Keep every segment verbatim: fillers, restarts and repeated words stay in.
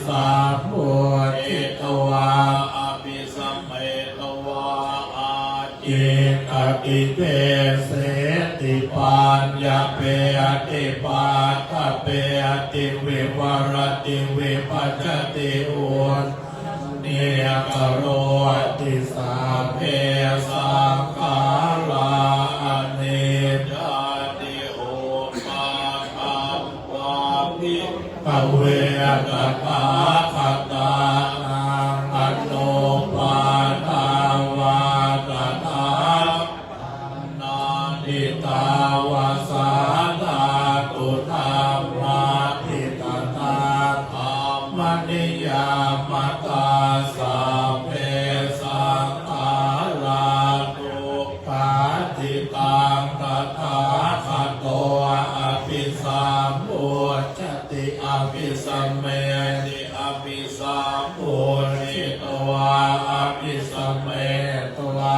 sambujjhitvā abhisametvā ācikkhati deseti paññapeti paṭṭhapeti vivarati vibhajati udānīkaroti sabbe saṅkhārā aniccāti. Uppādā vā bhikkhave tathāgatānaṃ anuppādā vā tathāgatānaṃ ṭhitāvasā dhātu dhammāti tathā dhammaniyāmatā sabbe saṅkhārā dukkhāti. Taṃ tathāgato abhisambujjhati abhisameti abhisambujjhitvā abhisametvā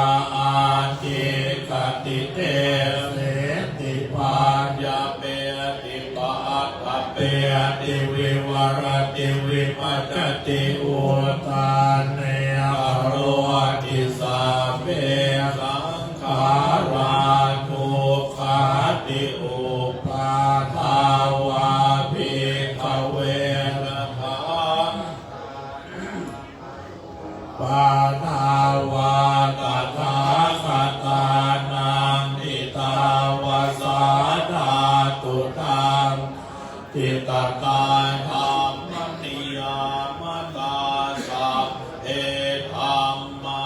ācikkhati deseti paññapeti paṭṭhapeti vivarati vibhajati udānīkaroti sabbe saṅkhārā dukkhāti. Uppādā vā bhikkhave tathā pādā vā tathāgatānaṃ ṭhitāvasā dhātu dhammāti tathā dhammaniyāmatā sabbe dhammā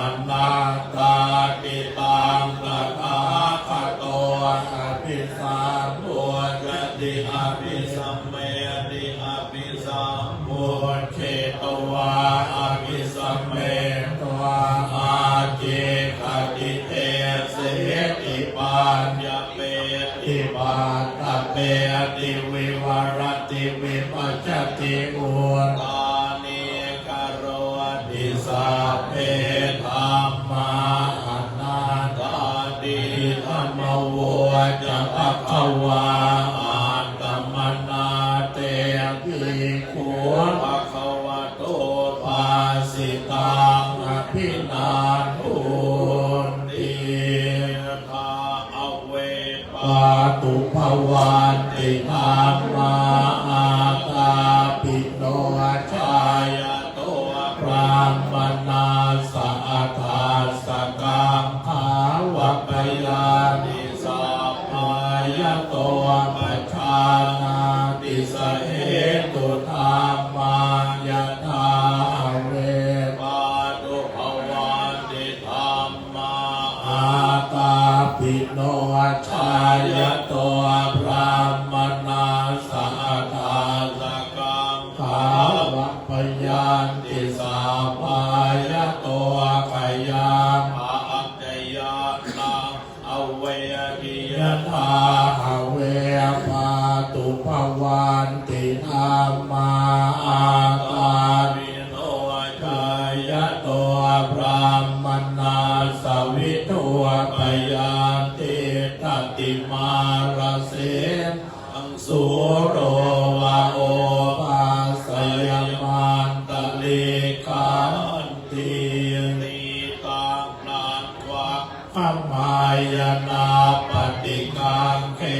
anattāti. Taṃ tathāgato abhisambujjhati abhisameti abhisambujjhitvā abhisametvā ācikkhati deseti paññapeti paṭṭhapeti vivarati vibhajati udānīkaroti sabbe dhammā anattāti. Idamavoca bhagavā. Attamanā te bhikkhū bhagavato bhāsitaṃ abhinandunti. Yathā ave pātubhavanti dhammā ātāpino jāya to brāhmaṇassa adajjakaṃ bhāvapayanti sabbā yato pajānāti sahetudhammaṃ. Yathā ave pātubhavanti dhammā ātāpino jāya to brāhmaṇassa adajjakaṃ bhāvapayanti sabbā yato khayaṃ paccayānaṃ aveyati. Yathā ave pātubhavanti dhammā ātāpino jāya to brāhmaṇassa vidūpayanti tatimārasenaṃ sūro va obhāsayamantalikkhanti. Sītaṃ navaṃ gamāya nappaṭikaṅkhe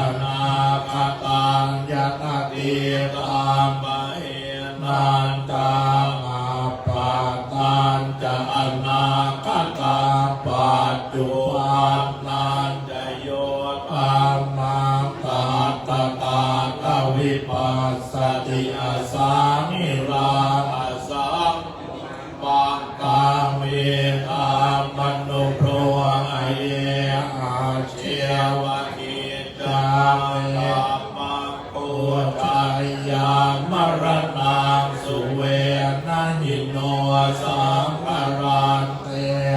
anāgataṃ yatatittaṃ pahīnantaṃ appattañca anāgataṃ paccuppannañca yo dhammaṃ tattha tattha vipassati asaṃhiraṃ asaṃ pattaṃ me dhammanubrūhaye ajjeva kiccā kammaṃ pūjeyyaṃ maraṇaṃ suve na hi no saṃvarantena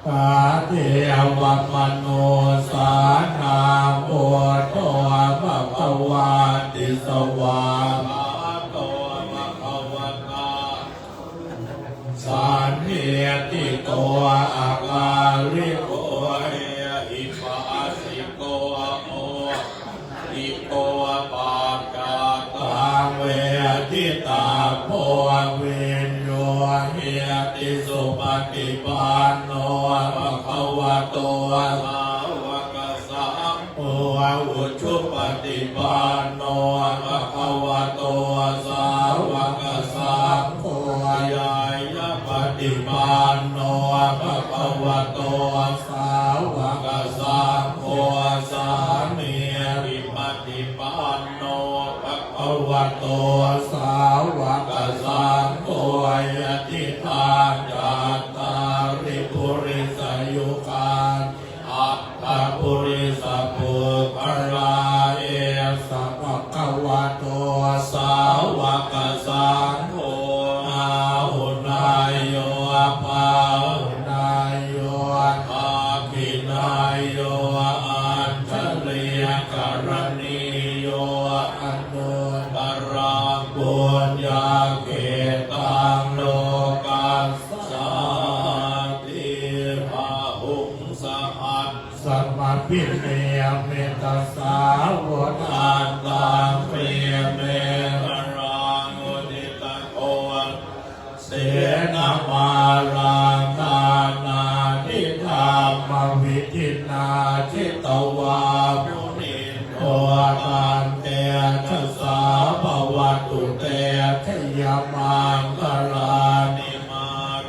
Kā devamanussānaṃ buddho bhagavāti. Svākkhāto bhagavatā sannidhiko akāliko ehipassiko opanayiko paccattaṃ veditabbo viññūhīti. Supaṭipanno bhagavato sāvakasaṅgho, ujupaṭipanno bhagavato sāvakasaṅgho, ñāyapaṭipanno bhagavato sāvakasaṅgho, sāmīcipaṭipanno bhagavato sāvakasaṅgho, yadidaṃ cattāri purisayugāni aṭṭha purisapuggalā, esa bhagavato sāvakasaṅgho, āhuneyyo pāhuneyyo dakkhiṇeyyo añjalikaraṇīyo, anuttaraṃ puññakkhettaṃ lokassā ti. Bāhuṃ sahassam abhinimmitasāvudhantaṃ, grīmekhalaṃ uditaghorasasenamāraṃ, dānādidhammavidhinā jitavā munindo, tantejasā bhavatu te jayamaṅgalāni.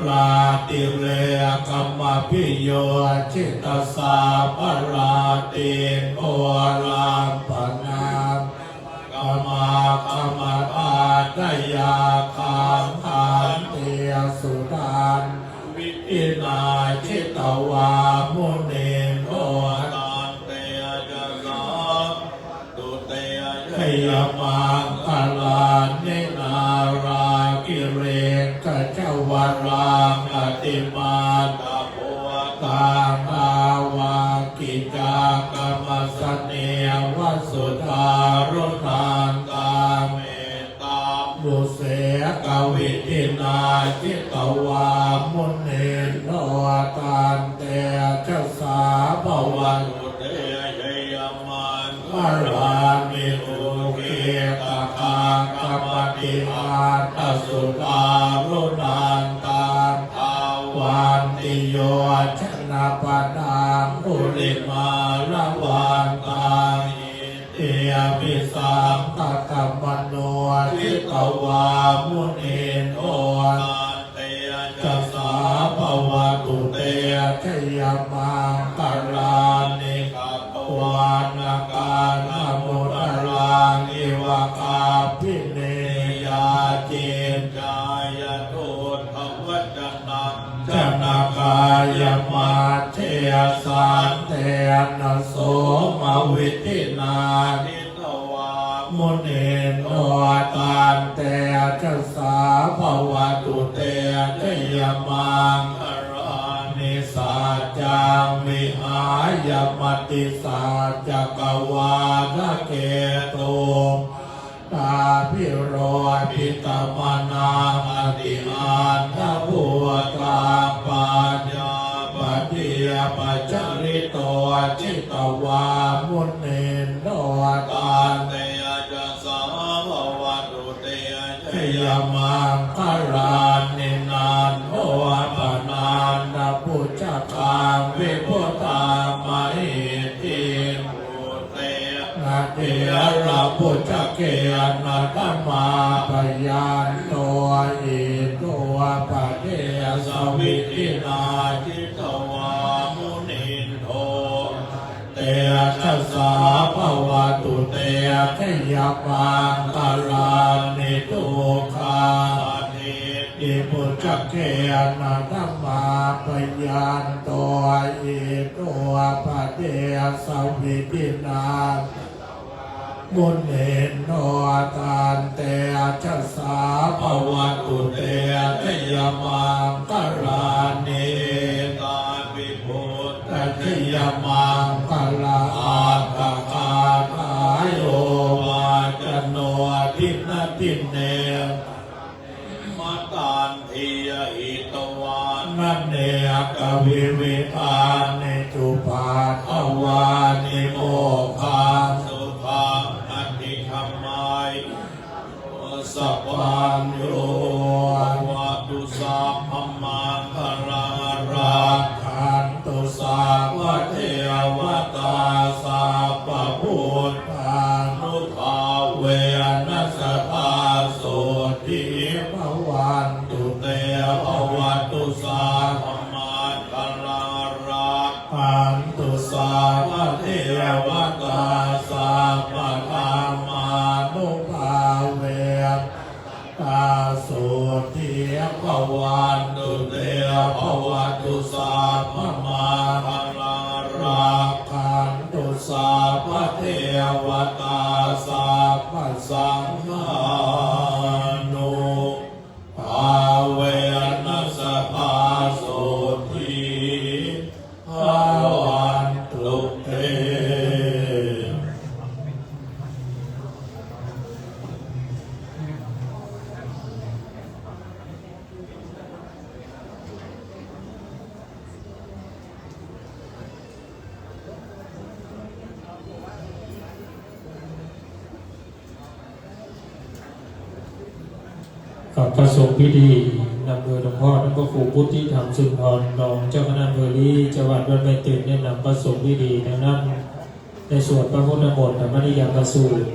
Mārātirekamabhiyujjhitasabbarattiṃ, ghorampanāḷavakamakkhamathaddhayakkhaṃ, khantīsudantavidhinā jitavā munindo, tantejasā bhavatu te jayamaṅgalāni. Nāḷāgiriṃ gajavaraṃ atimattabhūtaṃ, dāvaggicakkamasanīva sudāruṇantaṃ, mettambusekavidhinā jitavā munindo, tantejasā bhavatu te jayamaṅgalāni. Ukkhittakhaggamatihatthasudāruṇantaṃ, dhāvantiyojanapathaṅgulimālavantaṃ, iddhībhisaṅkhatamano jitavā munindo, tantejasā bhavatu te jayamaṅgalāni. Katvāna kaṭṭhamudaraṃ iva gabbhinīyā, ciñcāya duṭṭhavacanaṃ janakāyamajjhe, santena somavidhinā jitavā munindo, tantejasā bhavatu te jayamaṅgalāni. Saccaṃ vihāya matisaccakavādaketuṃ, vādābhiropitamanaṃ atiandhabhūtaṃ, paññāpadīpajalito jitavā munindo, tantejasā bhavatu te jayamaṅgalāni. Nandopanandabhujagaṃ vibudhaṃ mahiddhiṃ, puttena therabhujagena damāpayanto, iddhūpadesavidhinā jitavā munindo, tantejasā bhavatu te jayamaṅgalāni. Duggāhadiṭṭhibhujagena damāpayanto, iddhūpadesavidhinā munindo, tantejasā bhavatu te jayamaṅgalāni. Etāpi ยัคควิวิธานิ จุปัฏฐวานิ โมกขัง สุขัง อธิกขมาย สัพพัญญู ภะวะตุ สัพพะมังคะลัง รักขันตุ สัพพะเทวะตา สัพพะพุทธานุภาเวนะ สะทา โสตถี ภะวันตุ เต ภะวะตุ สัพพะมังคะลัง รักขันตุ สัพพะเทวะตา สัพพะธัมมานุภาเวนะ ตา โสตถี ภะวันตุ เต ภะวะตุ สัพพะมังคะลัง รักขันตุ สัพพะเทวะตา สัพพะสังฆานุภาเวนะ สะทา โสตถี ภะวันตุ เต กับพระสงฆ์พิธีนำโดยหลวงพ่อท่านพระครูพุทธิธรรมสุนทร รองเจ้าคณะอำเภอลี้ จังหวัดบ้านแม่เต็น ได้นำพระสงฆ์พิธีทางนั้น ได้สวดพระพุทธมนต์ ธรรมนิยามสูตร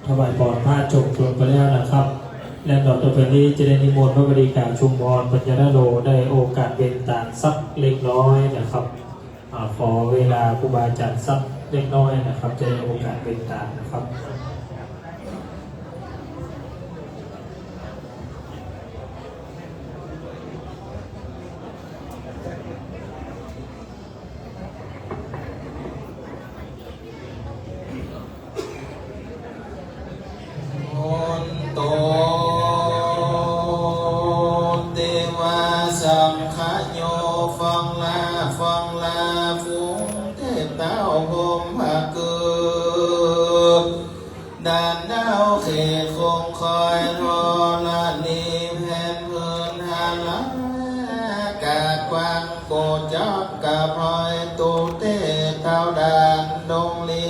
ถวายพรพระจบลงไปแล้วนะครับ และต่อไปนี้จะได้นิมนต์พระบดีกาชุมพร ปัญญาโน ได้โอกาสเบ่งตานสักเล็กน้อยนะครับ อ่า ขอเวลาครูบาอาจารย์สักเล็กน้อยนะครับ จะได้โอกาสเบ่งตานนะครับ เตวาสังฆโย ฟังลา ฟังลา ฝูงเทพเต้าพรหมเกิด ด่านดาวเขตคงคอยธรณี แผ่นพื้นฮาลา กาดกว้างโกจักกะพลอย ตูเต้เต้าด่านดงลี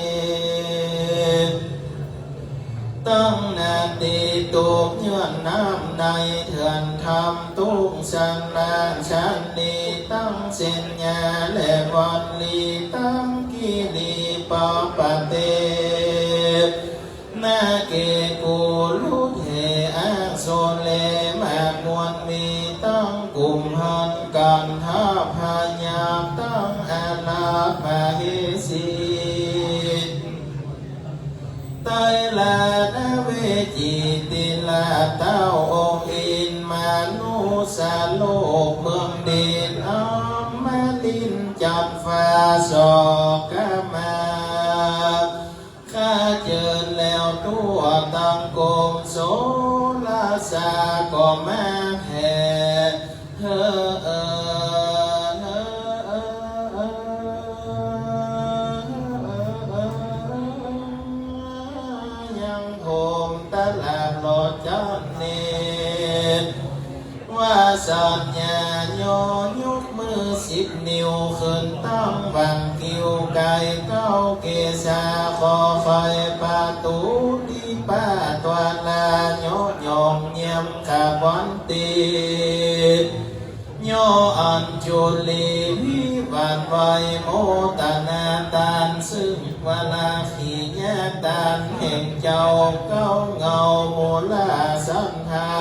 ตั้งนาตีตูบย้อนน้ำในเถื่อนธรรม ตุ้งสันดานชันดี ตั้งเส้นยาและบอนลี ตั้งกีรีปอปะเต นาเกกูลุเทอาโซเล มากมวลมีตั้งกลุ่มหันกันทาพยาตั้งอาณาปะเหสี ไตรลานาเวจีติลาเต้าองค์อินมานุสาโลกเมืองเดชอมรินทร์จันทร์ฟ้าสอกะมา ข้าเจิญแล้วทั่วตังกรมโสระสาก็มาแห่ เฮอเออ เฮอเออ เฮอเออ ยังโหมตลาดหลอดจันทร์เนตร ว่าสัญญาโยยกมือสิบนิ้วขึ้นตั้งบังคิ้วไก่เก้าเกศาขอคอยประตูที่ป้าตัวลาโยยองเยี่ยมขบวนตีโยอัญจุลีวิวันไหวโมตนาตานซึ่งวาลาขีญาตานแห่งเจ้าเก้าเงามูลาสันทา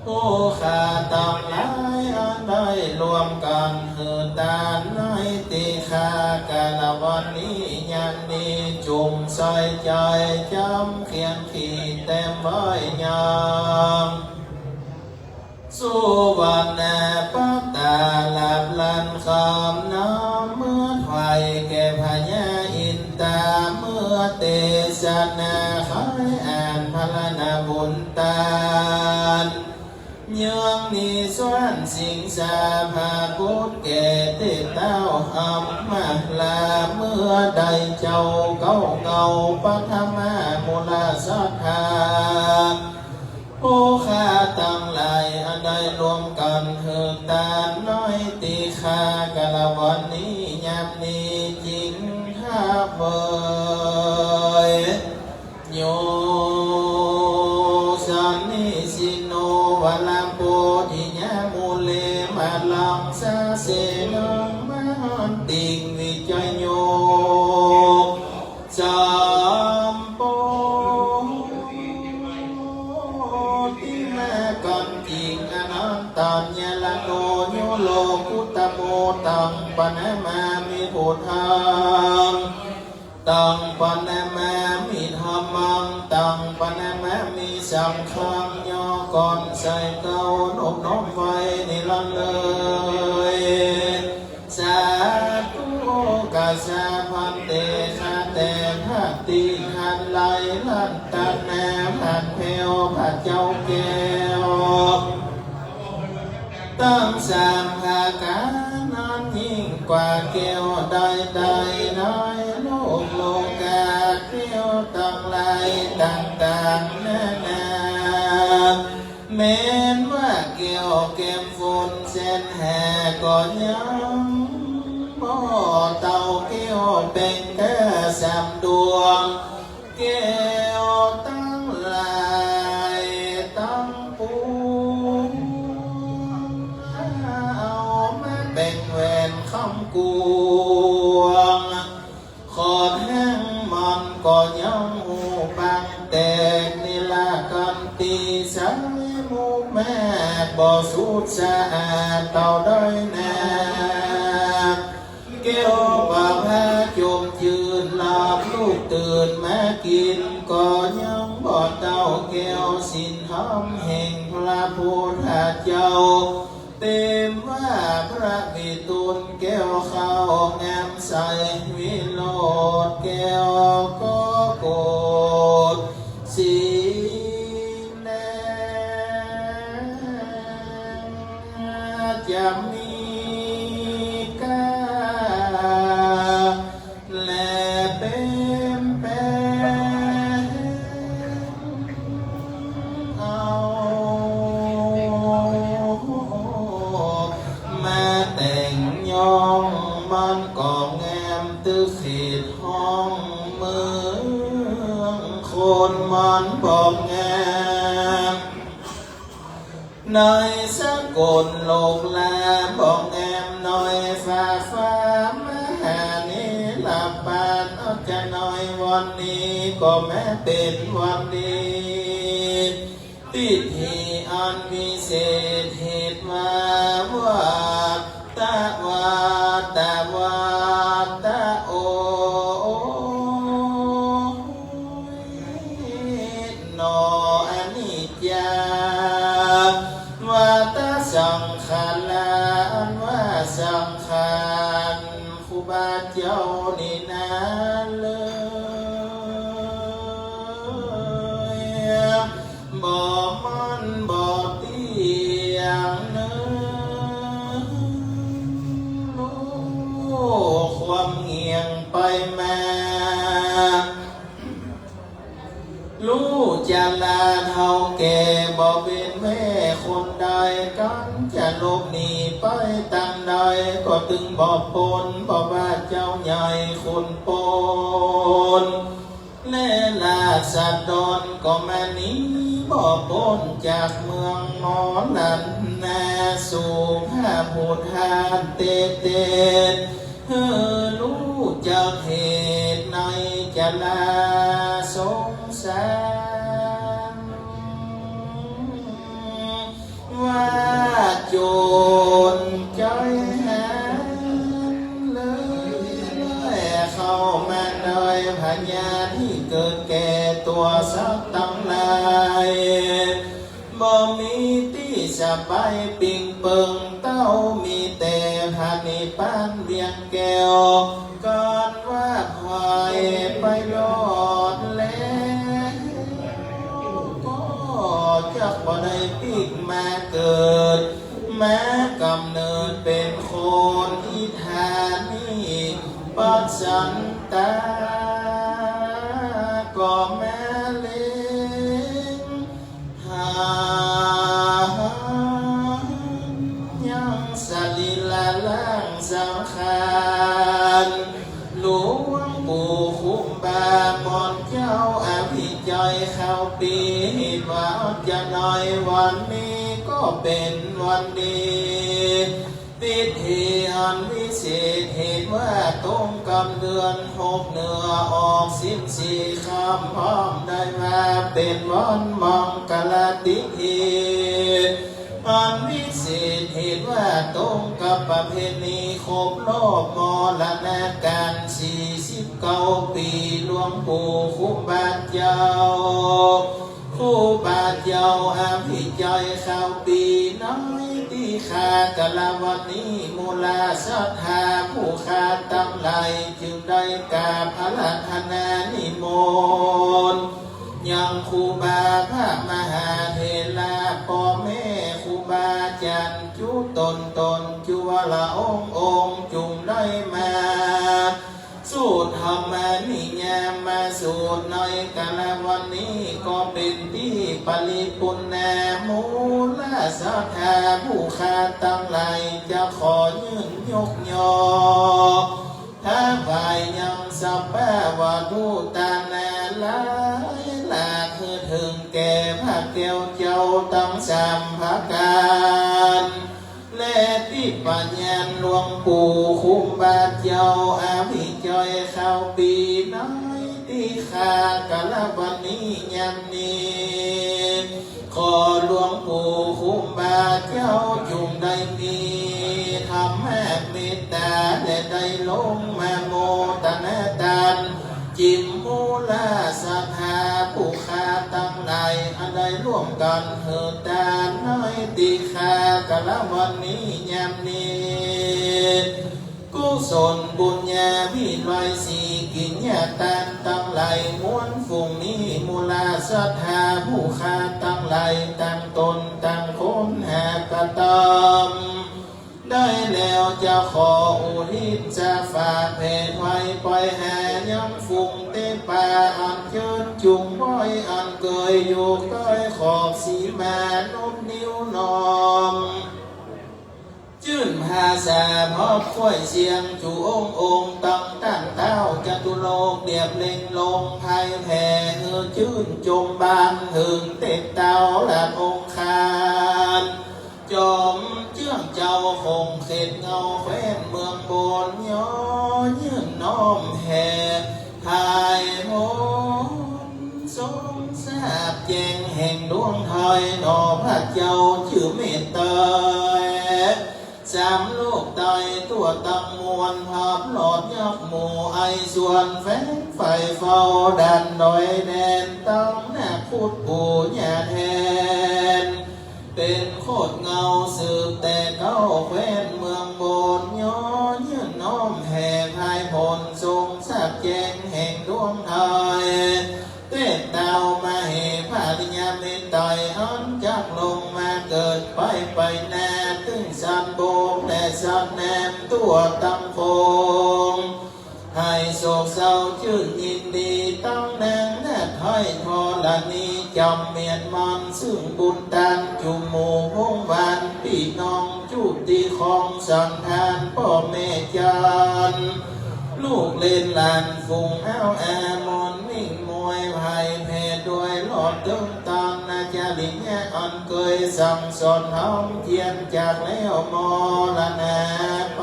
ผู้ข้าตังหลายอันได้รวมกั๋นหื้อตานในตี้ข้ากาละวันนี้ยังดีจุ่มใส่ใจ๋จำเขียนขีดเต็มไว้ยัง สุวรรณปตาลับลันคำน้อมเมื่อถวายแก่พญาอินตา เมื่อเตสนาคอยอ่านพรรณนาบุญตาน เยืองนี้สวรรค์สิงสาพากุฏแก่เทพเต้าอำมาลา เมื่อใดเจ้าเก้าเงาปัทมามูลาสัทธา ผู้ข้าตังหลายอันได้รวมกั๋นหื้อตานน้อย กาละวันนี้ยามนี้จิ่งถวาย โย สันนิสินโน วะระโพธิยะมูเล มาลังสาเสนัง มหันติง วิจโย สัมโพธิ มากั๋นจิ่ง อนันตัญญะละโน โย โลกุตโต ตังปะนะมามิ พุทธัง ตังปะนะมามิ ธัมมัง ตังปะนะมามิ สังฆัง ยอก่อนใส่เกล้า นบน้อมไหว้นิรันดร์เลย สาธุ กาสา ภันเต ข้าแต่พระติหันไหล รัตนาพันแผ้ว พระเจ้าแก้ว ตึงสามประก๋านนั้นยิ่งกว่าแก้วใดๆ ในโลกโลกา แก้วตังหลายต่างๆ นานา แม้นว่าแก้วแก้มฝนแสนหาก็ยังบ่เต้าแก้วแป๋งแต๊สามดวง แก้วตังหลายตังปวง เอามาแป๋งแหวนคำกวง ขอดแห้งมันก็ยังฮู้ปางแตก นิรากันตีใสมุกแมก บ่สูดสะอาดเต้าใดนา แก้วประภาจมจื้น หลับลุกตื่นมากิ๋น ก็ยังบ่เต้าแก้วศีลธรรมแห่งพระพุทธเจ้า เต็มว่าพระวิทูลแก้วขาวงามใส วิโรจน์แก้วก็โกศน์ สีแดง จะมีกา และเปมแปงเอา มาแต่งยองมันก็งาม ตึกเขตห้องเมืองคนมันบ่งาม ในสากลโลกลาบ่แงม น้อยฟ้าฟ้ามหาเนรปาน เอาจะน้อยวันนี้ก็แม้เป๋นวันดี พิธีอันวิเศษเหตุว่า วัตตะ วัตตะ วัตตะ โอ หนอ อนิจจา วัตตะ สังขารา อันว่าสังขารครูบาเจ้านี่นาเอยบ่มั่นบ่เตี้ยงเนิน รู้ความเหี่ยงไปมา รู้จะลาเฒ่าแก่บ่เว้นแว่คนใด กันจะหลบหนีไปตางใดก็ตึงบ่ป๊น บ่ว่าเจ้าใหญ่คนป๊น และราษฎรก็มาหนีบ่ป๊นจากเมืองมรณะ สู่พระพุทธาเตเต หื้อรู้จักเหตุในจราสงสาร ว่าโจรใจหาญเลย เข้ามาโดยพญาที่เกิดแก่ตัวสัตว์ตังหลาย บ่มีตี้จะไปปิงเปิงเต้า มีแต่พระนิพพานเวียงแก้ว กันว่าใผไปรอดแล้ว ก็จักบ่ได้ปิ๊กมาเกิด มากำเนิดเป๋นคนอีฐานิ ปัสสันตา ก็มาเล็ง หายังสรีระ ล้างสังขาร หลวงปู่ครูบาหม่อนเจ้าอภิชัยข้าวปี เหตุว่าจะในวันนี้ก็เป๋นวันดี พิธีอันวิเศษ เหตุว่าตรงกับเดือนหกเหนือออกสิบสี่ค่ำ พร้อมได้ว่าเป๋นวันมังคลาพิธี อันวิเศษ เหตุว่าตรงกับประเพณีครบรอบมรณกาลสี่สิบเก้าปี๋ หลวงปู่ครูบาเจ้า ครูบาเจ้าอภิชัยข้าวปี ในตี้ข้ากราบวันนี้ หมู่เหล่าศรัทธาผู้ข้าตังหลาย จึงได้กราบอาราธนานิมนต์ ยังครูบาพระมหาเถระ ป้อแม่ครูบาอาจ๋ารย์ จุ๊ต๋นต๋น จุ๊วละองค์องค์ จุ่งได้มา สูตรธรรมานิยามมาสูตรในกาละวันนี้ ก็เป๋นตี้ปริปุณณา หมู่เหล่าศรัทธาผู้ข้าตังหลาย จะขอยื่นยกยอ ถวายยังสัพพะวัตถุตานาหลายหลาก หื้อเถิงแก่พระแก้วเจ้าตังสามประก๋าน และทิพยานหลวงปู่ครูบาเจ้าอภิชัยข้าวปี ในตี้ข้ากราบวันนี้ยามนี้ ขอหลวงปู่ครูบาเจ้าจุ่งได้มีธรรมะเมตตา และได้ลงมาโมทนาตาน จิมหมู่เหล่าศรัทธาผู้ข้าตังหลาย อันได้ร่วมกั๋นหื้อตานในตี้ข้ากราบวันนี้ยามนี้ กุศลบุญญาวิไลศรีกิริยาตานตังหลาย มวลฝูงนี้ หมู่เหล่าศรัทธาผู้ข้าตังหลาย ตังต๋นตังคนหากระตำ ได้แล้วจะขออุทิศจะฝากแผ่ถวายไปหายังฝูงเต๊ปา อันเจิดจุ่งบ้อย อันเกยอยู่ใก้ขอบสีมา นบนิ้วน้อม จื้นภาษาพอบค่อยเสียง จุองค์องค์ตังต้านเต้า จตุโลกเดียบเล็งลง ไพแผ่หื้อจื้นจงบาน เถิงเต๊เต้าหลักองคาร จ๋อมเจื้องเจ้าคงเขตเงา แคว้นเมืองบน ย้อยื่นน้อมแผ่ ภายบน ทรงทราบแจ้งแห่งดวงไทย หนอพระเจ้าจื้อเมตไตร สามโลกไตรทั่วตังมวล ภาพหลอดยักษ์หมู่ไอส่วน แฝงไฟเฝ้าด่านดอยแดน ตังนาคุดปู่ย่าแทน เป๋นโคตรเงาสืบแต่เก๊า แคว้นเมืองบน ย้อยื่นน้อมแผ่ ภายบน ทรงทราบแจ้งแห่งดวงไทย เต๊เต้ามเหพาริยาเมตไตร อันจักลงมาเกิดไปไปนา ตึงสันบกและสันแนมทั่วตังคง ให้โศกเศร้าจื้นยินดี ตังนางนาฏไทยธรณี จ๋ำเมียนมันซึ่งบุญตาน จุมหมู่วงวานปี้น้อง จุติของสันธานป้อแม่จารย์ ลูกเหลนหลานฝูงอ้าวอามอนมิ่งมวย ไพแผ่ด้วยหลอดเติงตานอาจาริยะ อันเกยสั่งสอนธรรมเจียนจากแล้วมรณะไป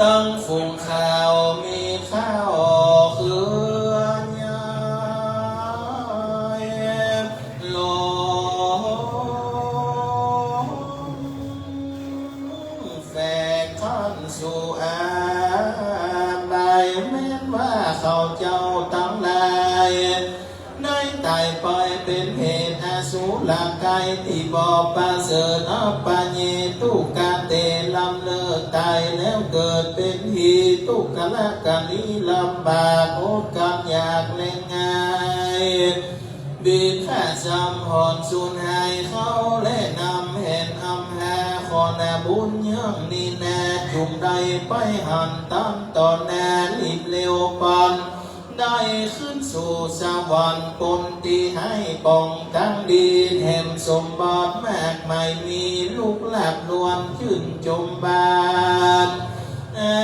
ตังฝูงข่าวมีข้าวเคลื่อนย้ายลง แฝกขั้นสู่อาลัย แม้นว่าเขาเจ้าตังหลาย ได้ต๋ายไปเป๋นเหตุอสุรกายตี้บ่ประเสริฐ อัปปะเยตุกะเต ล้ำเลิศต๋ายแล้วเกิดเป๋นผีทุกขละกะลีลำบากอดกลั้นอยากแลง่าย บิดาสำหอนสูญหายเขาและนำแห่นอำหา ขอนาบุญเยื่องนี้นา จุ่งได้ไปหันตันต่อหน้ารีบเร็วปัน ได้ขึ้นสู่สวรรค์ ปนตี้หื้อปองตังดี แถมสมบัติมากมาย มีลูกหลาบลวนจื้นจมบาน อา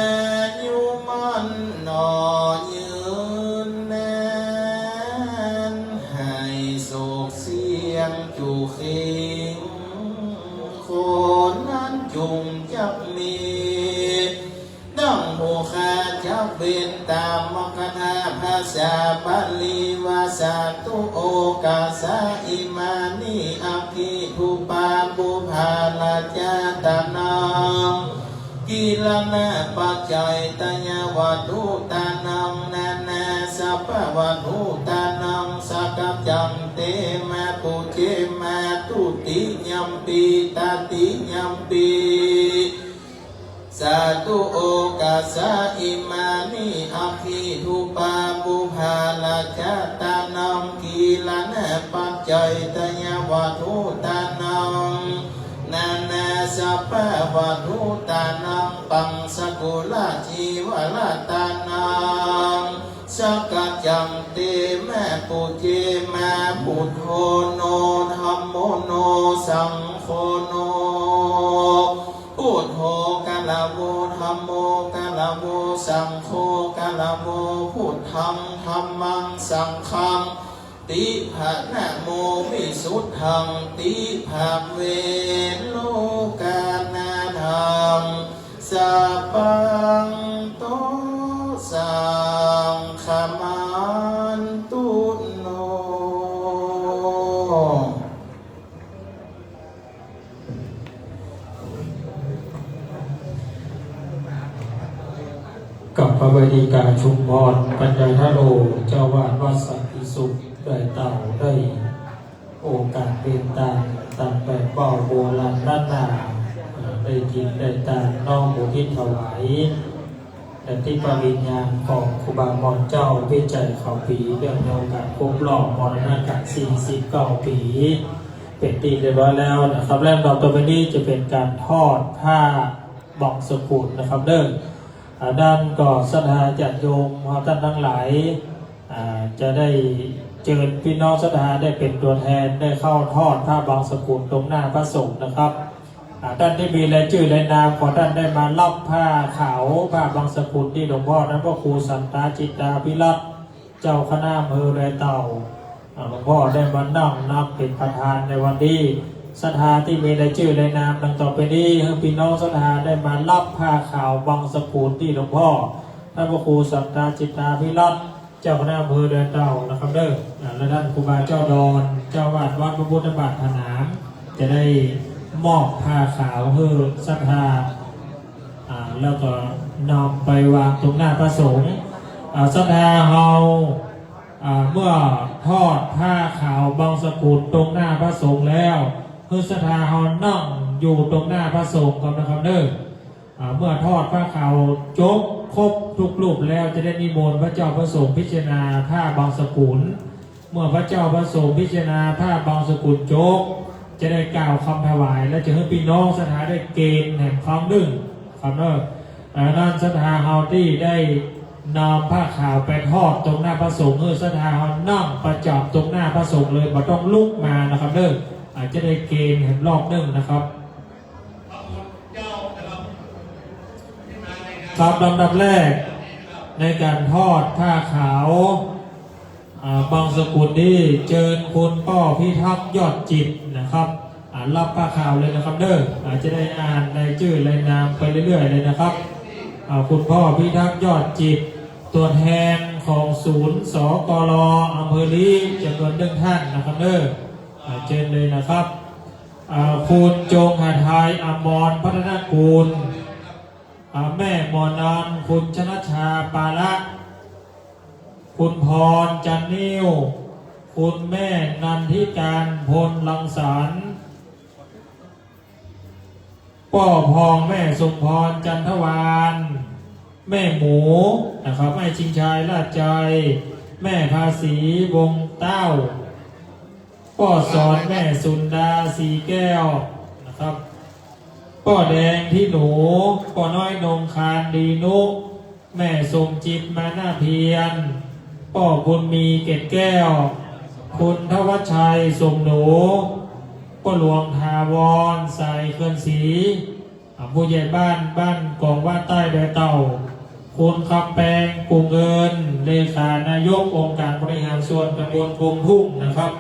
ยุมั่นหนอยืนนาน หายโศกเสี้ยงจุกคิง คนนั้นจุ่งจักมี ดังผู้ข้าจักเป๋นต๋ามมกธาตุ ภาษาบาลีว่า สาธุโอกาสา อิมานิ อักขิ ถูปาปุพพาราจาตานัง กิลานะปัจจัยตยวัตถุตานัง นานาสัพพะวัตถุตานัง สักกัจจัง เต มา ปุจเจ มา ทุติยัมปิ ตติยัมปิ สาธุโอกาสา อิมานิ อักขิ ถูปาปุพพาราจาตานัง กิลานะปัจจัยตยวัตถุตานัง นานาสัพพะวัตถุตานัง ปังสกุลาจีวราตานัง สักกัจจัง เต มา ปุจเจ มา พุทโธ โน ธัมโม โน สังโฆ โน พุทโธ กาละโว ธัมโม กาละโว สังโฆ กาละโว พุทธัง ธัมมัง สังฆัง ติภะนะโม วิสุทธัง ติภะเว โลกานาธัง สัพพันโต สังฆะมันตุ โน กับพระเวทิกาชุมพร ปัญญาทะโล เจ้าอาวาสวัดสันติสุข ดอยเต่า ได้โอกาสเป๋นตาง ตางแบบเว้าโบราณล้านนา เอ่อ ได้กิ๋นได้ตางน้อมอุทิศถวาย และตี้ปริญญาของครูบาหมอนเจ้า พิชัยเขาปี เนื่องในโอกาสครบรอบมรณะกาลสี่สิบเก้าปี๋ เป๋นตี้เรียบร้อยแล้วนะครับ และต่อไปนี้จะเป๋นก๋านทอดผ้าบังสกุลนะครับเด้อ อ่า ดังนั้นก็ศรัทธาญาติโยมเฮาต้านตังหลาย อ่า จะได้เจิญปี้น้องศรัทธาได้เป๋นตั๋วแทน ได้เข้าทอดผ้าบังสกุลตรงหน้าพระสงฆ์นะครับ อ่า ต้านตี้มีรายจื้อรายนาม ขอต้านได้มาฮับผ้าขาว ผ้าบังสกุลตี้หลวงพ่อท่านพระครูสันตาจิตตาภิรัตน์ เจ้าคณะอำเภอดอยเต่า อ่า หลวงพ่อได้มานั่งนับเป๋นประธานในวันนี้ ศรัทธาตี้มีรายจื้อรายนามดังต่อไปนี้ หื้อปี้น้องศรัทธาได้มาฮับผ้าขาวบังสกุลตี้หลวงพ่อท่านพระครูสันตาจิตตาภิรัตน์ เจ้าคณะอำเภอดอยเต่านะครับเด้อ อ่า และต้านครูบาเจ้าดอน เจ้าอาวาสวัดพระพุทธบาทผนาม จะได้มอบผ้าขาวหื้อศรัทธา อ่า แล้วก็นำไปวางตรงหน้าพระสงฆ์ อ่า ศรัทธาเฮา อ่า เมื่อทอดผ้าขาวบังสกุลตรงหน้าพระสงฆ์แล้ว หื้อศรัทธาเฮานั่งอยู่ตรงหน้าพระสงฆ์ก่อนนะครับเด้อ อ่า เมื่อทอดผ้าขาวจบครบทุกรูปแล้ว จะได้นิมนต์พระเจ้าพระสงฆ์พิจารณาผ้าบังสกุล เมื่อพระเจ้าพระสงฆ์พิจารณาผ้าบังสกุลจบ จะได้กล่าวกำถวาย และจะหื้อปี้น้องศรัทธาได้เกณฑ์แหมครั้งนึ่งครับเนาะ อ่า นั้นศรัทธาเฮาตี้ได้นำผ้าขาวไปทอดตรงหน้าพระสงฆ์ หื้อศรัทธาเฮานั่งประจ๋ำตรงหน้าพระสงฆ์เลย บ่ต้องลุกมานะครับเด้อ อ่า จะได้เกณฑ์แหมรอบนึ่งนะครับ ครับ ลำดับแรกในก๋านทอดผ้าขาว อ่า บังสกุลนี้ เจิญคุณป้อพิทักษ์ยอดจิตนะครับ อ่า ฮับผ้าขาวเลยนะครับเด้อ อ่า จะได้อ่านรายจื้อรายนามไปเรื่อยๆ เลยนะครับ อ่า คุณป้อพิทักษ์ยอดจิต ตั๋วแทนของศูนย์ สกล อำเภอลี้ จ๋ำนวนนึ่งต้านนะครับเด้อ อ่า เจิญเลยนะครับ อ่า คุณจงหทัย อมรพัฒนกุล อ่า แม่หมอนัน คุณชนัชชา ปาละ คุณพร จันทร์นิ้ว คุณแม่นันทิการ พลรังสรรค์ ป้อพอง แม่สมพร จันทวาล แม่หมูนะครับ แม่ชิงชาย ราชชัย แม่ภาษี วงเต้า ป้อสอน แม่สุนดา สีแก้วนะครับ ป้อแดง ธิหนู ป้อน้อย นงคาร ดีนุ แม่สมจิต มานาเพียร ป้อบุญมีเกตแก้ว คุณธวัชชัยสมหนู ป้อหลวงถาวร สายเคือนศรี อ่า ผู้ใหญ่บ้านบ้านกองว่าใต้ดอยเต่า คุณคำแปง กุงเงิน เลขานายกองค์การบริหารส่วนตำบลกงทุ่งนะครับ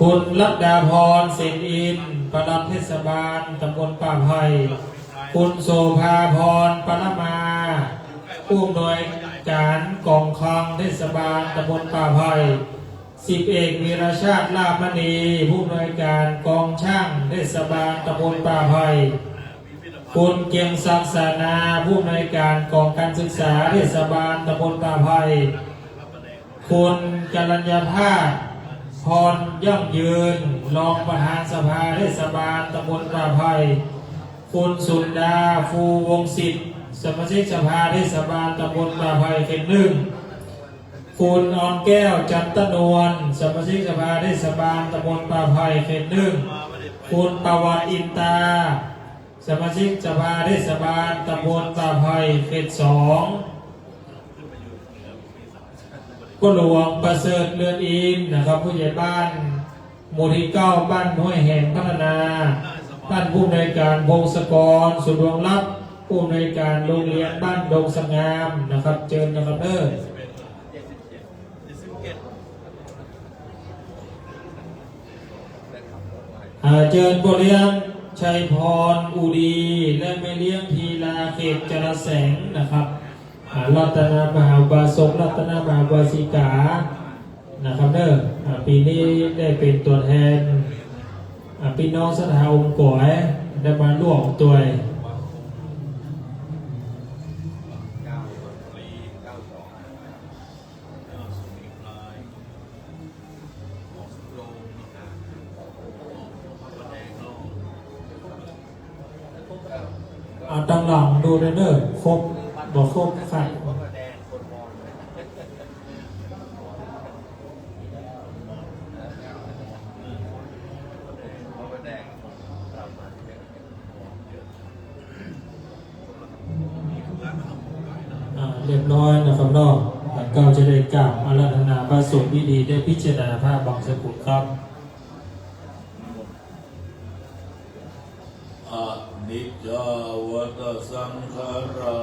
คุณรัตดาพร เสนอินทร์ ปลัดเทศบาลตำบลป่าไผ่ คุณโสภาพร ปรมา ผู้อำนวยการกองคลังเทศบาลตำบลป่าไผ่ สิบเอกวีรชาติ ลาภมณี ผู้อำนวยการกองช่างเทศบาลตำบลป่าไผ่ คุณเกียงศักดิ์ สานา ผู้อำนวยการกองการศึกษาเทศบาลตำบลป่าไผ่ คุณกัลลัญญาภาส พรยั่งยืน รองประธานสภาเทศบาลตำบลป่าไผ่ คุณสุนดา ภูวงศิษย์ สมาชิกสภาเทศบาลตำบลป่าไผ่เขตหนึ่ง คุณออนแก้ว จันทนวล สมาชิกสภาเทศบาลตำบลป่าไผ่เขตหนึ่ง คุณประวัติ อินตา สมาชิกสภาเทศบาลตำบลป่าไผ่เขตสอง ป้อหลวงประเสริฐ เรือนอินทร์นะครับ ผู้ใหญ่บ้านหมู่ที่เก้า บ้านห้วยแหงพัฒนา ท่านผู้อำนวยการพงศกร สุดดวงรัตน์ ผู้อำนวยการโรงเรียนบ้านดงสง่ามนะครับ เจิญนะครับเด้อ อ่า เจิญป้อเลี้ยงชัยพร อุดี และแม่เลี้ยงพีลา เขตจระแสงนะครับ อ่า รัตนมหาอุบาสก รัตนมหาอุบาสิกานะครับเด้อ อ่า ปี๋นี้ได้เป๋นตั๋วแทน อ่า ปี้น้องศรัทธาอมก๋อย ได้มาร่วมตวย เอาตังหลังดูเน่อ ครบบ่ครบ ขาด อ่า เรียบร้อยนะครับเนาะ แล้วก็จะได้กราบอาราธนาพระสงฆ์พิธี ได้พิจารณาพระบังสกุลครับ อนิจจาวัฏฏะสังขารา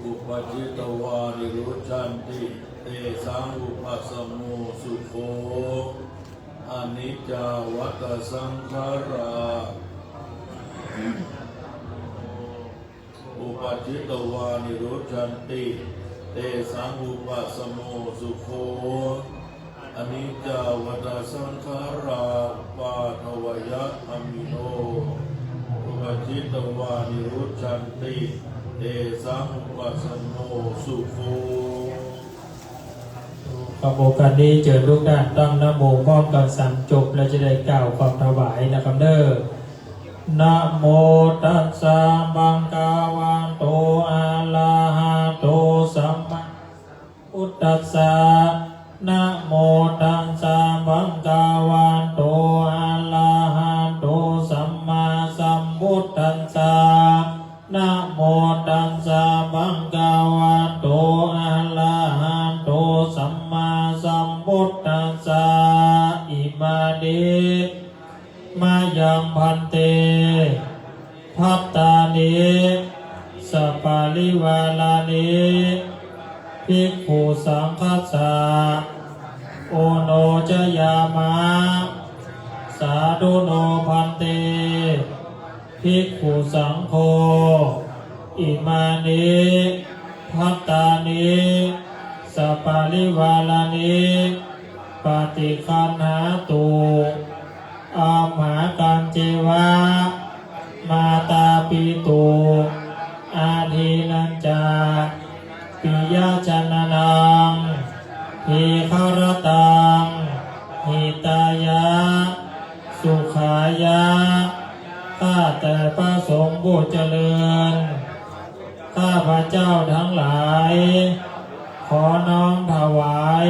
อุปปาทิตวานิรุจฉันติ เตสังอุปปาทโมสุโข อนิจจาวัฏฏะสังขารา อุปปาทิตวานิรุจฉันติ เตสังอุปปาทโมสุโข อนิจจาวัฏฏะสังขารา อุปาทวยะธรรมมิโน อุปปาทิตวานิรุจฉันติ เตสังอุปปาทโมสุโข ครับ โอกาสนี้เจิญลูกหลานตั้งนะโมพร้อมกั๋นสามจบ แล้วจะได้กล่าวกำถวายนะครับเด้อ นะโมตัสสะ ภะคะวะโต อะระหะโต สัมมาสัมพุทธัสสะ นะโมตัสสะ ภะคะวะโต อะระหะโต สัมมาสัมพุทธัสสะ นะโมตัสสะ ภะคะวะโต อะระหะโต สัมมาสัมพุทธัสสะ อิมานิ มะยัง ภันเต ภัตตานิ สะปะริวารานิ ภิกขุสังฆัสสะ โอโนชยามะ สาธุโน ภันเต ภิกขุสังโฆ อิมานิ ภัตตานิ สะปะริวารานิ ปะฏิคันหาตุ อัมหากัญเจวะ มาตาปิตุ อาทินนัญจะ ปิยะจะนะนัง ทีฆะระตัง หิตายะ สุขายะ ข้าแต่พระสงฆ์ผู้เจริญ ข้าพเจ้าทั้งหลาย ขอน้อมถวาย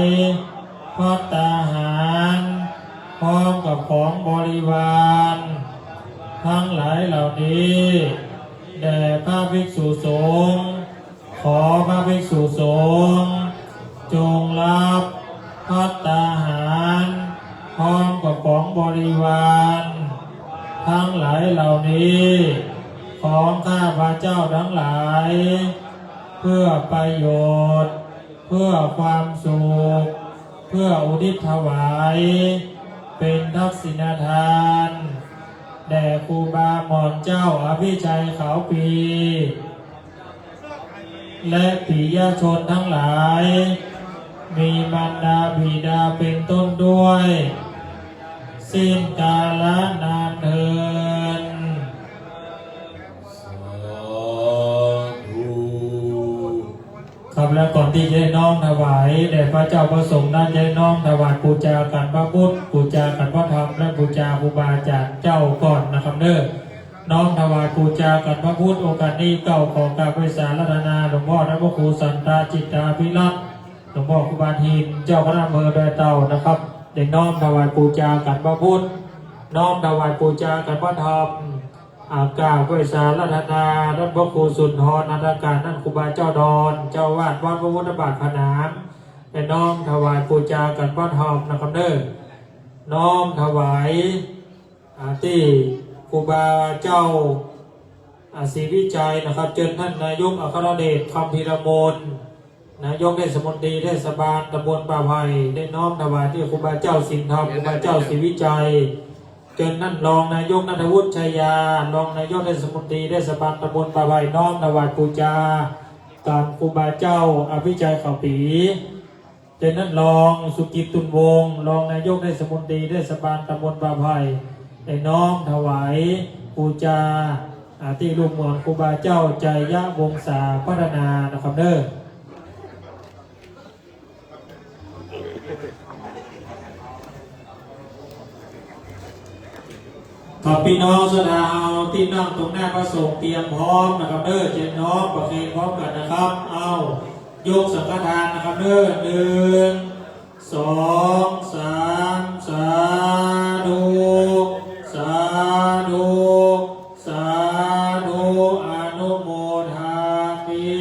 ภัตตาหาร พร้อมกับของบริวารทั้งหลายเหล่านี้ แด่พระภิกษุสงฆ์ ขอพระภิกษุสงฆ์จงรับภัตตาหาร พร้อมกับของบริวารทั้งหลายเหล่านี้ ของข้าพเจ้าทั้งหลาย เพื่อประโยชน์ เพื่อความสุข เพื่ออุทิศถวาย เป็นทักษิณทาน แด่ครูบาหม่อมเจ้าอภิชัยขาวปี และปิยชนทั้งหลาย มีมารดาบิดาเป็นต้นด้วย สิ้นกาลนานเทอญ สาธุ ครับ และก่อนตี้จะได้น้อมถวายแด่พระเจ้าพระสงฆ์นั้น จะได้น้อมถวายปู๋จาขันพระพุทธ ปู๋จาขันพระธรรม และปู๋จาครูบาอาจ๋ารย์เจ้าก่อนนะครับเน้อ น้อมถวายปู๋จาขันพระพุทธ โอกาสนี้เก้าขอกราบไหว้สาอาราธนาหลวงพ่อท่านพระครูสันตะจิตตาภิรัตน์ หลวงพ่อครูบาหิน เจ้าคณะอำเภอดอยเต่านะครับ ได้น้อมถวายปู๋จาขันพระพุทธ น้อมถวายปู๋จาขันพระธรรม อ่า กราบไหว้สาอาราธนาท่านพระครูสุนทรนาถการ ท่านครูบาเจ้าดอน เจ้าอาวาสวัดพระพุทธบาทผนาม ได้น้อมถวายปู๋จาขันพระธรรมนะครับเน้อ น้อมถวาย อ่า ตี้ครูบาเจ้า อ่า ศรีวิชัยนะครับ เจิญท่านนายกอัครเดช คัมภีรมน นายกเทศมนตรีเทศบาลตำบลป่าไผ่ ได้น้อมถวายตี้ครูบาเจ้าสิงห์ธรรม ครูบาเจ้าศรีวิชัย เจิญท่านรองนายกณัฐวุฒิ ชัยยา รองนายกเทศมนตรีเทศบาลตำบลป่าไผ่ น้อมถวายปู๋จาต๋ามครูบาเจ้าอภิชัยขาวปี เจิญท่านรองสุกิต ตุลวงศ์ รองนายกเทศมนตรีเทศบาลตำบลป่าไผ่ ได้น้อมถวายปู๋จา อ่า ตี้รูปเหมือนครูบาเจ้าชัยวงศาพัฒนานะครับเน้อ ครับ ปี้น้องศรัทธาเฮาตี้นั่งตรงหน้าพระสงฆ์เตรียมพร้อมนะครับเน้อ เจิญน้อมประเคนพร้อมกั๋นนะครับ เอา ยกสังฆทานนะครับเน้อ นึ่ง สอง สาม สาธุ สาธุ สาธุ อนุโมทามิ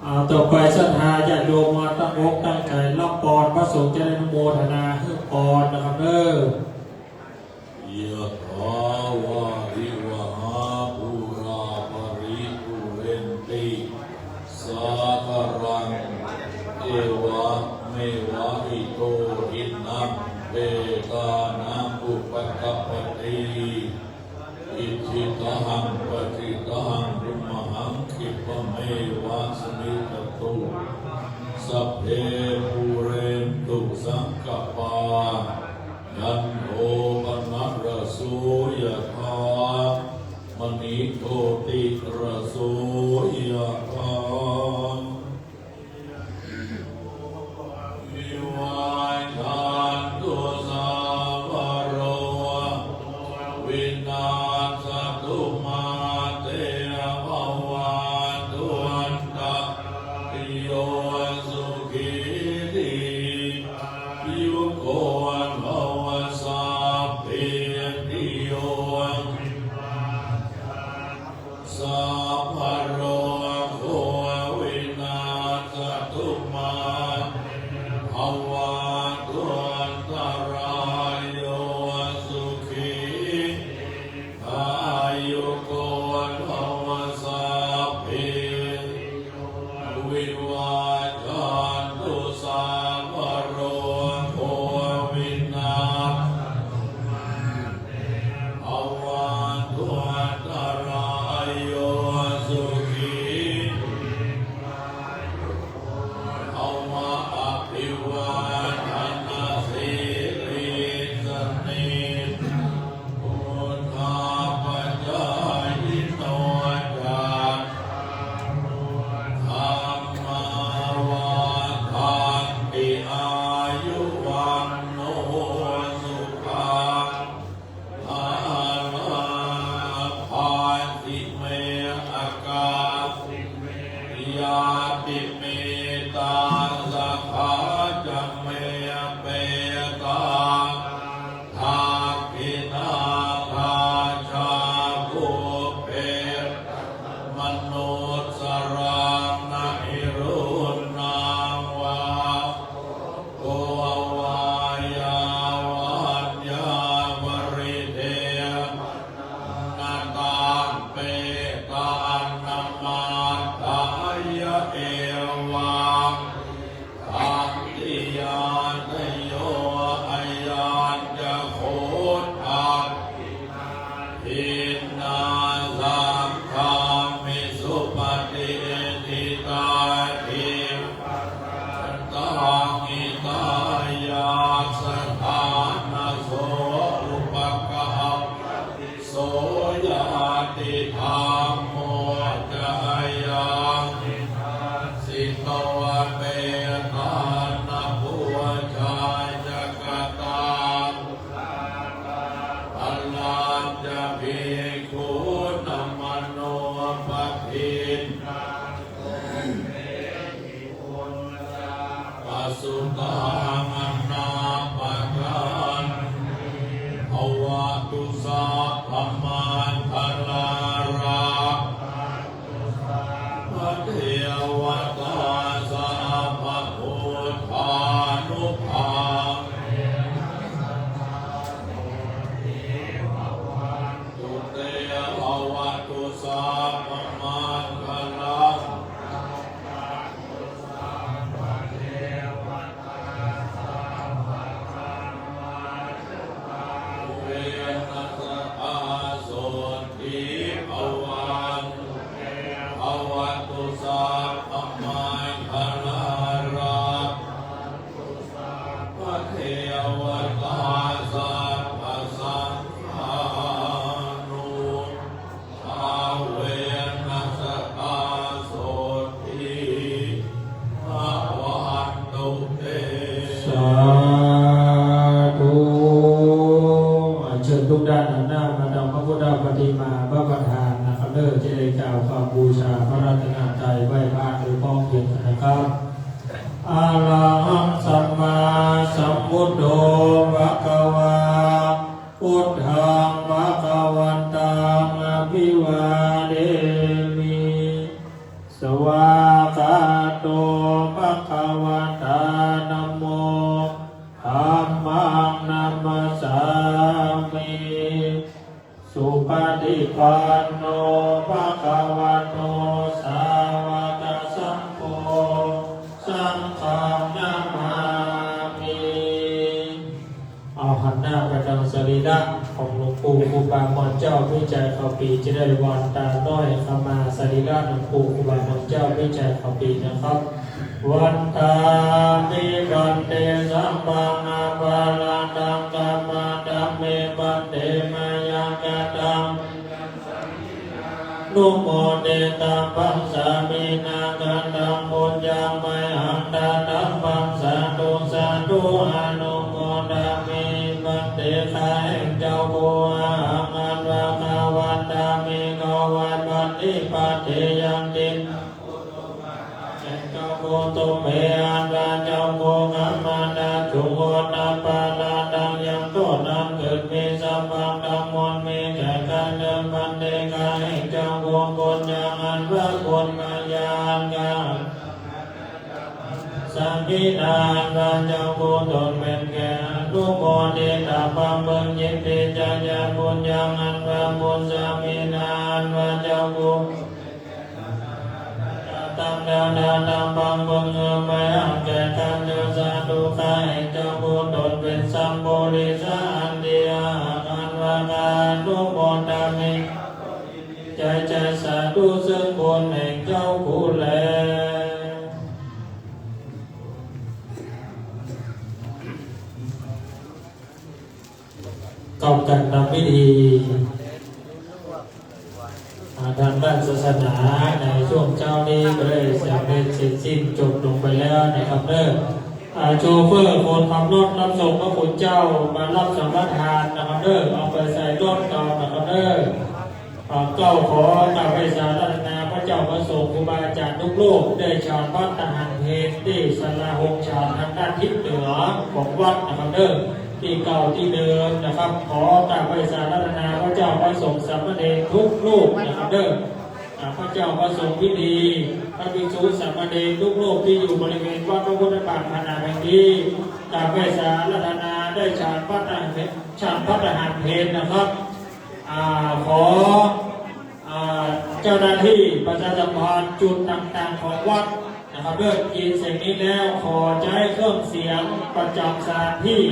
อ่า ต่อไปศรัทธาญาติโยมมาตั้งอกตั้งใจ๋รับปอน พระสงฆ์จะได้อนุโมทนาหื้อปอนนะครับเน้อ ยะถาวาริวหาปูราปะริปูเรนติ สาคารัง เอวะเมวะ อิโตทินัง เปตานัง อุปะกัปปะติ อิทธิตัง ปัจจิตัง ตุมหัง ขิปปะเมวะ สะมิชฌะตุ สัพเพ ปูเรนตุ สังกัปปา จันโท ปะนะระโส ยะถา มะณิ โชติระโส ยะถา วิวัชชันตุ สาพะโล วินัสสะตุ มาเต ภะวัตวันตะราโย สุขี ทีฆายุโก ภะวะ สัพพีติโย วิวัชชัน ญาติธัมโม จะยังนิทัสสิโต เปตานะปูชาจะกะตัง ปุราณา พลัญจะ ภิกขูนามโนปะทินนัง ปะสุตัง อนาปะกัณ ภะวะตุ สัพพะมังคะลัง รักขันตุ สัพพะเทวะตา สัพพะพุทธานุภาเวนะ สะดา โส ถี ภะวันตุ เต ภะวะตุ สัพพะมังคะลัง รักขันตุ สัพพะเทวะตา สัพพะธัมมานุภาเวนะ สะดา โส ถี ภะวันตุ เต ภะวะตุ สัพพะมังคะลัง รักขันตุ สัพพะเทวะตา สัพพะสังฆานุภาเวนะ สะดา โส ถี ภะวันตุ เต สาธุ อ่า เชิญทุกท่านหันหน้ามาทางพระพุทธปฏิมาพระประธานนะครับเด้อ จะได้กล่าวคำบูชาพระรัตนตรัย ไหว้พระโดยพร้อมเพรียงกันนะครับ อะระหัง สัมมาสัมพุทโธ ภะคะวา พุทธัง ภะคะวันตัง อะภิวาเทมิ สวากขาโต ภะคะวะตา ธัมโม ธัมมัง นะมัสสามิ สุปะฏิปันโน ภะคะวะโต สาวะกะสังโฆ สังฆัง นะมามิ เอาหันหน้าไปทางสรีระของหลวงปู่ครูบาหมอนเจ้าพิชัยเขาปี จะได้หว่านตาน้อยขมาสรีระหลวงปู่ครูบาหมอนเจ้าพิชัยเขาปีนะครับ วันทามิ ภันเต สัพพัง อะปะราธัง ขมาตะเม ภันเต มะยัง กะตัง อนุโมทิตัง ปัสสามินา กะตัง ปุญญัง มะหัง ตะธัมมัง สาธุ สาธุ อนุโมทามิ ภันเต ข้าแห่งเจ้าผู้ อะหัง อันว่าข้า วัตถามิ ขอไหว้ ปะฏิปัตติยัง ทิฏฐัง แห่งเจ้าผู้ ตุมเห อันว่าเจ้าผู้ ขมา นะ จงโทษ อะปะราธัง ยังโทษอันเกิดมี สัพพัง ทั้งมวล มีแก่ข้าเถิด ภันเต ข้าแห่งเจ้าผู้ ปุญญัง อันว่าบุญ มะยัง อันข้า สามินา อันว่าเจ้าผู้ตนเป็นแก่ อนุโมทิตัง พร้อมพึงยินดี จะจะ ปุญญัง อันว่าบุญ สามินา อันว่าเจ้าผู้ กะตัง แล้ว ตะธัมมัง พึงเอื้อมไป อันแก่ข้าเถิด สาธุ ข้าแห่งเจ้าผู้ตนเป็นสัพพุริสะ อันดี อะหัง อันว่าข้า อนุโมทามิ ใจ ใจ สาธุ ซึ่งบุญแห่งเจ้าผู้แล ก็การทำพิธี อ่า ทางด้านศาสนาในช่วงเช้านี้ก็ได้สำเร็จเสร็จสิ้นจบลงไปแล้วนะครับเด้อ อ่า โชเฟอร์คนขับรถรับส่งพระคุณเจ้ามารับสังฆทานนะครับเด้อ เอาไปใส่รถเก่านะครับเด้อ อ่า เก้า ขอกราบไหว้สาอาราธนาพระเจ้าพระสงฆ์ครูบาอาจารย์ทุกรูป ได้ฉันภัตตาหารเพลตี้ศาลาหกฉันทางด้านทิศเหนือของวัดนะครับเด้อ ตี้เก่าตี้เดิมนะครับ ขอกราบไหว้สาอาราธนาพระเจ้าพระสงฆ์สามเณรทุกรูปนะครับเด้อ อ่า พระเจ้าพระสงฆ์พิธี พระภิกษุสามเณรทุกรูปที่อยู่บริเวณวัดพระพุทธบาทผาหนามแห่งนี้ กราบไหว้สาอาราธนาได้ฉันภัตตาหารเพล ฉันภัตตาหารเพลนะครับ อ่า ขอ อ่า เจ้าหน้าที่ประชาสัมพันธ์จุดต่างๆของวัดนะครับ เมื่อกินเสร็จนี้แล้วขอใช้เครื่องเสียงประจำสถานที่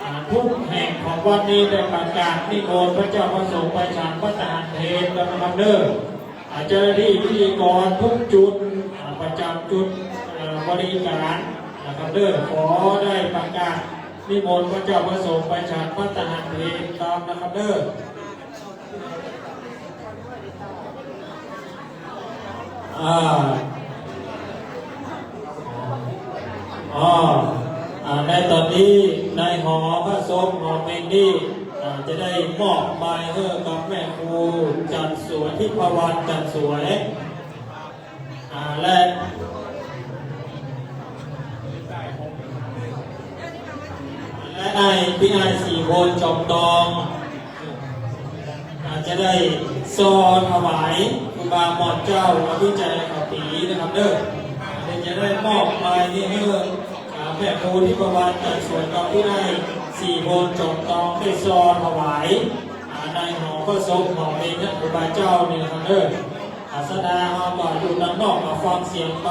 อ่า ทุกแห่งของวัดนี้ได้ประกาศนิมนต์พระเจ้าพระสงฆ์ไปฉันภัตตาหารเพลกันนะครับเด้อ อ่า เจ้าหน้าที่พิธีกรทุกจุด อ่า ประจำจุด อ่า บริการนะครับเด้อ ขอได้ประกาศนิมนต์พระเจ้าพระสงฆ์ไปฉันภัตตาหารเพลกันนะครับเด้อ อ่า อ๋อ อ่า ในต๋อนนี้ในหอพระสงฆ์หอเม็งนี่ อ่า จะได้มอบหมายหื้อกับแม่ครูจันทร์สวย ทิพวรรณจันทร์สวย อ่า และ และอ้าย ปี้อ้ายศรีโพธิ์จอมตอง อ่า จะได้ซอถวายครูบาหม่อนเจ้าอภิชัยขาวปี๋นะครับเด้อ อ่า เดี๋ยวจะได้มอบหมายนี่หื้อ อ่า แม่ครูทิพวรรณจันทร์สวยกับปี้อ้ายศรีโพธิ์จอมตองได้ซอถวาย อ่า ในหอพระสงฆ์หอเม็งนะครูบาเจ้านี่นะครับเด้อ อ่า ศรัทธาเฮาก็อยู่ตังนอกก็ฟังเสียงไป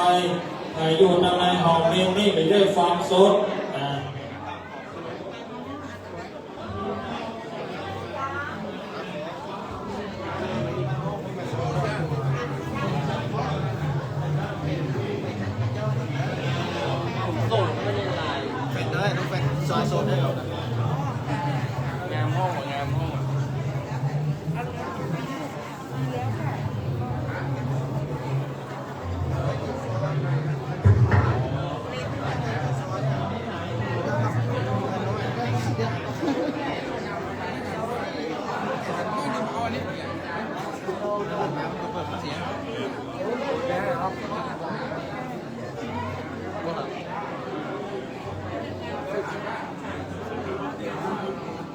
อ่า อยู่ตังในหอเม็งนี่ก็ได้ฟังสด อ่า เป็นได้ ต้องเป็นซอยสดได้แล้วนะ งามห้อง งามห้อง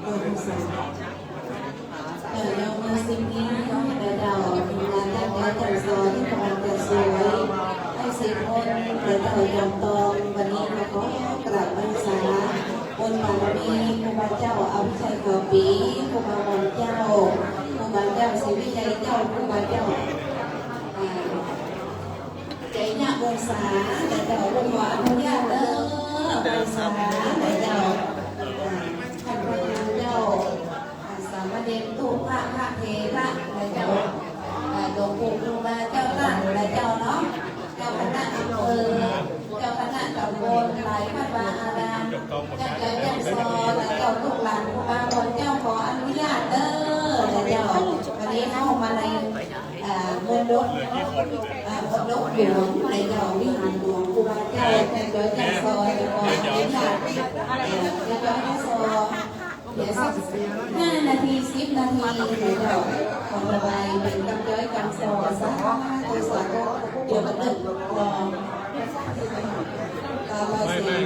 เออ สงสัย เออ ยกมือสิบนิ้วนะเจ้า ทีมงานตั้งใจจัดสอนที่กำลังจะสวย ให้สิบคน เออ เจ้าจอมตอง วันนี้มาขอกราบไหว้สา บุญบารมีครูบาเจ้าอภิชัยขาวปี๋ ครูบาหม่อนเจ้า ครูบาเจ้าศรีวิชัยเจ้า ครูบาเจ้า อ่า ชัยวงศา เจ้า ลูกขออนุญาตเด้อ วงศา เจ้า อ่า ท่านพระครูเจ้า อ่า สามเณรตู้พระ พระเถระ เจ้า อ่า หลวงปู่ครูบาเจ้าตั้ง เจ้าเนาะ เจ้าคณะอำเภอ เจ้าคณะตำบล หลายวัดวาอาราม เจ้า เจ้า เจ้าซอ เจ้า ลูกหลานครูบาหม่อนเจ้า ขออนุญาตเด้อ เจ้า วันนี้เข้ามาใน อ่า มณฑป อ่า มณฑปหลวง ในเจ้าวิหารหลวงครูบาเจ้า เจ้า เจ้าซอ เจ้า ขออนุญาต เอ่อ เจ้า เจ้าซอ เดี๋ยวสักห้านาที สิบนาที เดี๋ยวขอระบายเป็นกำจ้อยกำซอ สาธุ สาธุ เดี๋ยวมาเริ่ม เอ่อ เอ่อ เสียง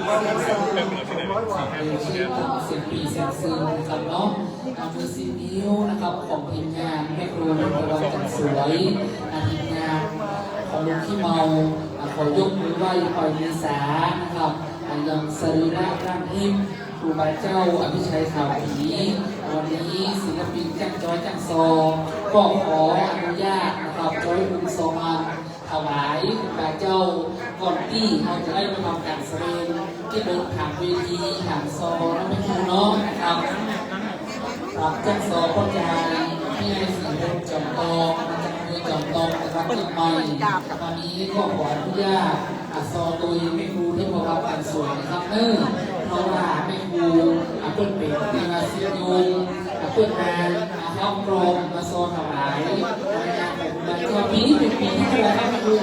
เสียงซอ เสียงปีเสียงซอนะครับเนาะ อ่า มือสี่นิ้วนะครับ ของทีมงานแม่ครูทิพวรรณจันทร์สวย อ่า ทีมงานของหลวงขี้เมา อ่า ขอยกมือไหว้ปล่อยเมสานะครับ อ่า ยังสรีระร่างทิพย์ครูบาเจ้าอภิชัยขาวปี๋ วันนี้ศิลปินจ้างจ้อยจ้างซอ ก็ขออนุญาตนะครับ จ้อยบุญซอมาน ถวายครูบาเจ้า ก่อนตี้เฮาจะได้มาทำก๋านแสดงตี้บนฐานเวทีฐานซอเนาะแม่ครูเนาะนะครับ ครับ จ้างซอป้อนยาปี้อ้ายศรีโพธิ์จอมตอง มาจากเมืองจอมตอง จังหวัดเจียงใหม่ วันนี้ก็ขออนุญาต อ่ะ ซอโตยแม่ครูทิพวรรณจันทร์สวยนะครับเนอะ เพราะว่าแม่ครู อ่ะ เปิ้นเป๋นเตียงอาศิษย์โยม อ่ะ เปิ้นมา อ่ะ รับรองมาซอถวาย อ่ะ ปีนี้เป๋นปี๋ตี้เท่าไหร่ครับแม่ครู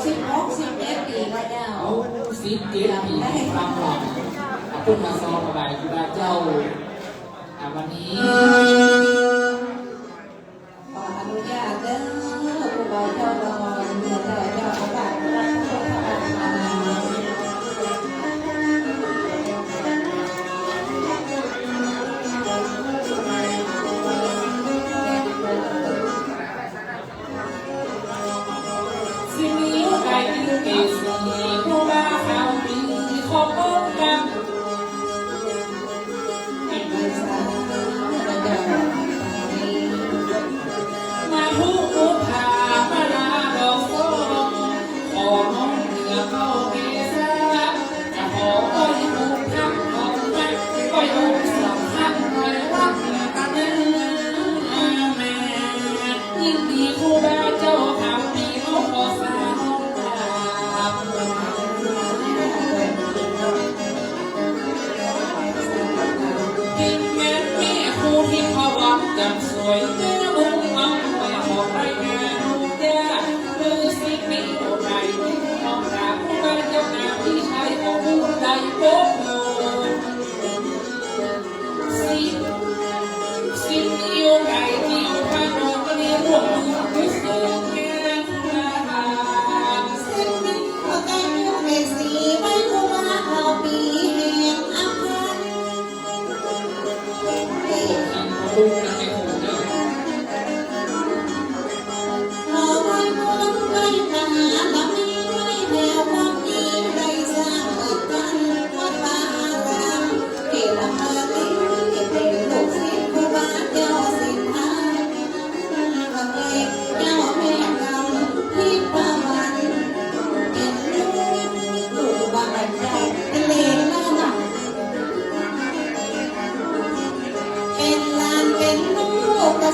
สิบหก สิบเจ็ดปี๋แล้วเจ้า เอา สิบเจ็ดปี๋ตามหลัง อ่ะ เปิ้นมาซอถวายครูบาเจ้า อ่ะ วันนี้ ขออนุญาตเด้อ ครูบาเจ้าดอน เจ้า เจ้าอาวาสวัดพุทธภาวนา สิมีโอกาสกินเกศรี ครูบาขาวปี๋ ขอพบกัน มาทุกข์ทุกข์พามาลาดอกซอง ขอน้อมเหนือเก้าเกศา จะขออ้อยผูกพันดอกไม้ อ้อยองค์สำคัญในวัดตะเนินแม่ ยินดีครูบาเจ้าขาวปี๋ ขอสาธุกราบ ทีมงานแม่ครูทิพวรรณจันทร์สวย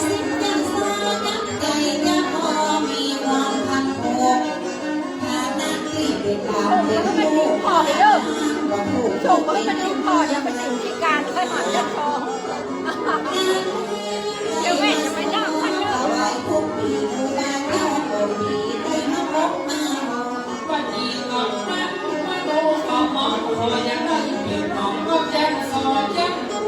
สิบ จันทร์สอง จับใจ๋จะพอมีความพันหก ฐานะตี้เป๋นหลานเป๋นลูก ส่งมันไปถึงพ่อ อย่าไปถึงพิการ ค่อยหาเจ้าของ เดี๋ยวแม่จะไปนั่งพันเด้อ ถวายทุกปี ครูบาเจ้าก็มีได้มาพบมา วันนี้ก่อนนะ มาดูขอหมอ ขออย่าได้เปลี่ยนของก็แจ้งสอนแจ้ง เจ้า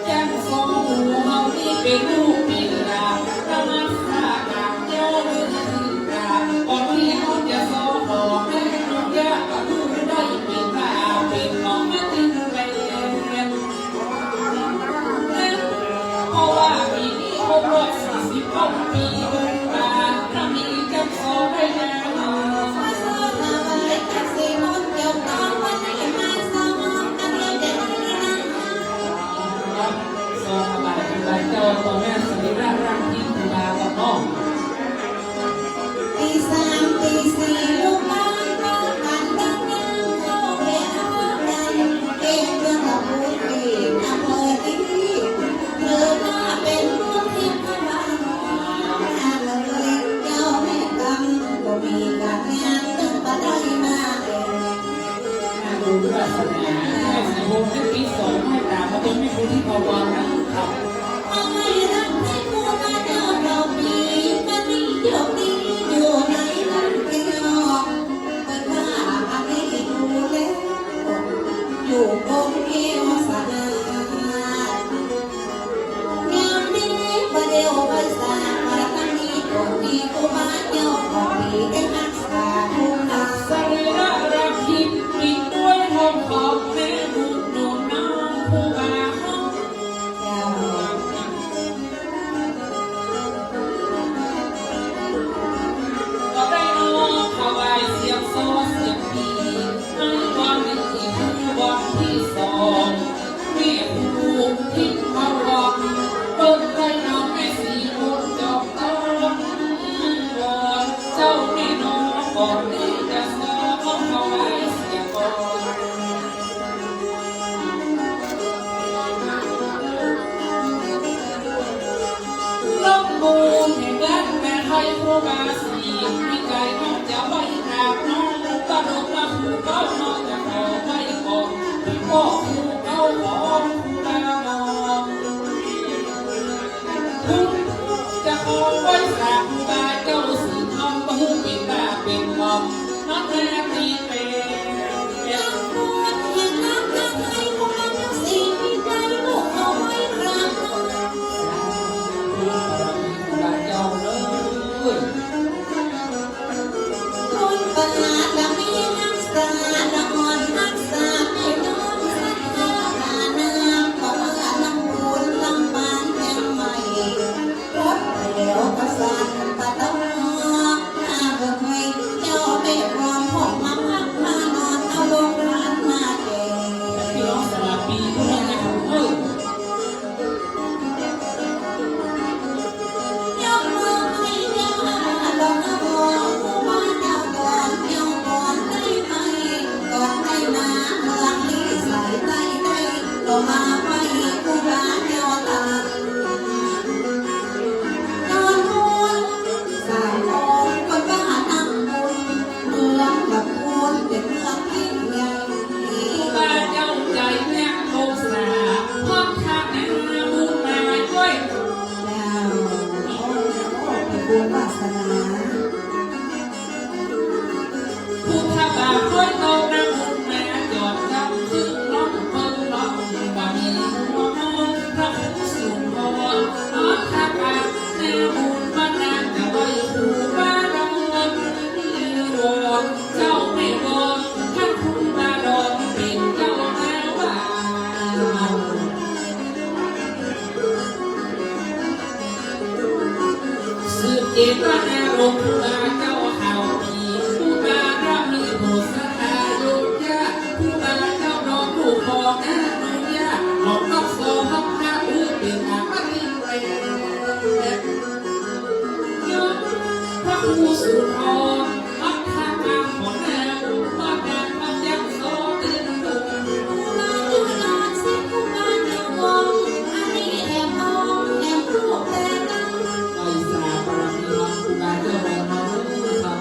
จั้งสองหมู่เฮานี้เป๋นลูกเป๋นหลาน นมัสการเจ้าเป๋นลูกเป๋นหลาน ก่อนตี้เฮาจะสอขอให้อนุญาตประตูได้เป๋นบ้าเป๋นหมอมาตึงแปด เพราะว่าปีนี้ครบรอบสี่สิบเก้าปี บุญบารมีจั้งสองได้มา มาสอถวายจักสีมนต์เจ้าตอง วันนี้มาสอกันเดียวจะได้นะ สอถวายครูบาเจ้าต่อหน้าสรีระร่างที่ครูบากับน้อง ตีสามตีสี่ลูกหลานพากั๋นเดินทางเข้าไปหากั๋น เขตเมืองละปูนเขตอำเภอที่ ถือว่าเป๋นบุญที่พระบาทหากเลยเจ้าแม่กำ ก็มีก๋านงานตึงบ่ได้มาเอง ดูด้วยศาสนา แม่สีโฮมได้ปีสอง แม่ตามาเป็นแม่ครูที่ภาวนาครับ เอาไว้รับให้ครูบาเจ้าเจ้าปี บัดนี้เจ้าปีอยู่ในนั้นแก้ว เปิ้นว่าอันนี้ดูแล้ว อยู่กงแก้วสนาม ยามนี้บ่เดียวไปสา มาตั้งนี้ก่อนนี้ครูบาเจ้าก็มีได้ฮักษาทุกข์ สรีระร่างที่ปิดด้วยทองคำ แม่บุญหนุนนำครูบาเจ้า ก็ได้น้อมถวายเสียงซอเสียงปี ในวันนี้คือวันที่สอง แม่ครูทิพย์พวัง เปิ้นได้นำแม่สีมนต์จอมต้อน เจ้าแม่น้องก่อนที่จะสอถวายเสียงก่อน ลำบุญแห่งรักแม่ไทยครูบาศรี มีใจ๋น้อมจะไหว้กราบน้อม ปะดกมาครูเก้าน้อมจะขอไหว้ก่อน พี่ป้อครูเก้าขอครูบาน้อม จะขอไหว้สาครูบาเจ้าสีทอง บ่ฮู้เป๋นบ้าเป๋นหมอม มาแท้ตี้เป๋น ยังควรเห็นน้ำตาไทยครูบาเจ้าสี มีใจ๋ลูกขอไหว้กราบน้อม สาธุ ครูบาเจ้าเอ้ย บุญบารมีฮักษา ละอ่อนฮักษา แม่น้องศรัทธ เจตนาองค์ครูบาเจ้าเฮามี ครูบาเรามีโปรดศรัทธาโยมญาติ ครูบาเจ้าน้อมลูกขออนุญาต ขอน้อมสอนพระผู้เป็นอาภาริเต ยกพระครูสุนทร วัดท่าข้าม ขอแนวว่าการพระเจ้าสอนเต็มตัว ครูบาจุฬาสิทธิ์ครูบาเจ้าของ อันนี้แอมออมแอมรูปแลกัน ไหว้สาบารมีหลวงปู่ตาเจ้าแดงมาด้วยนะครับ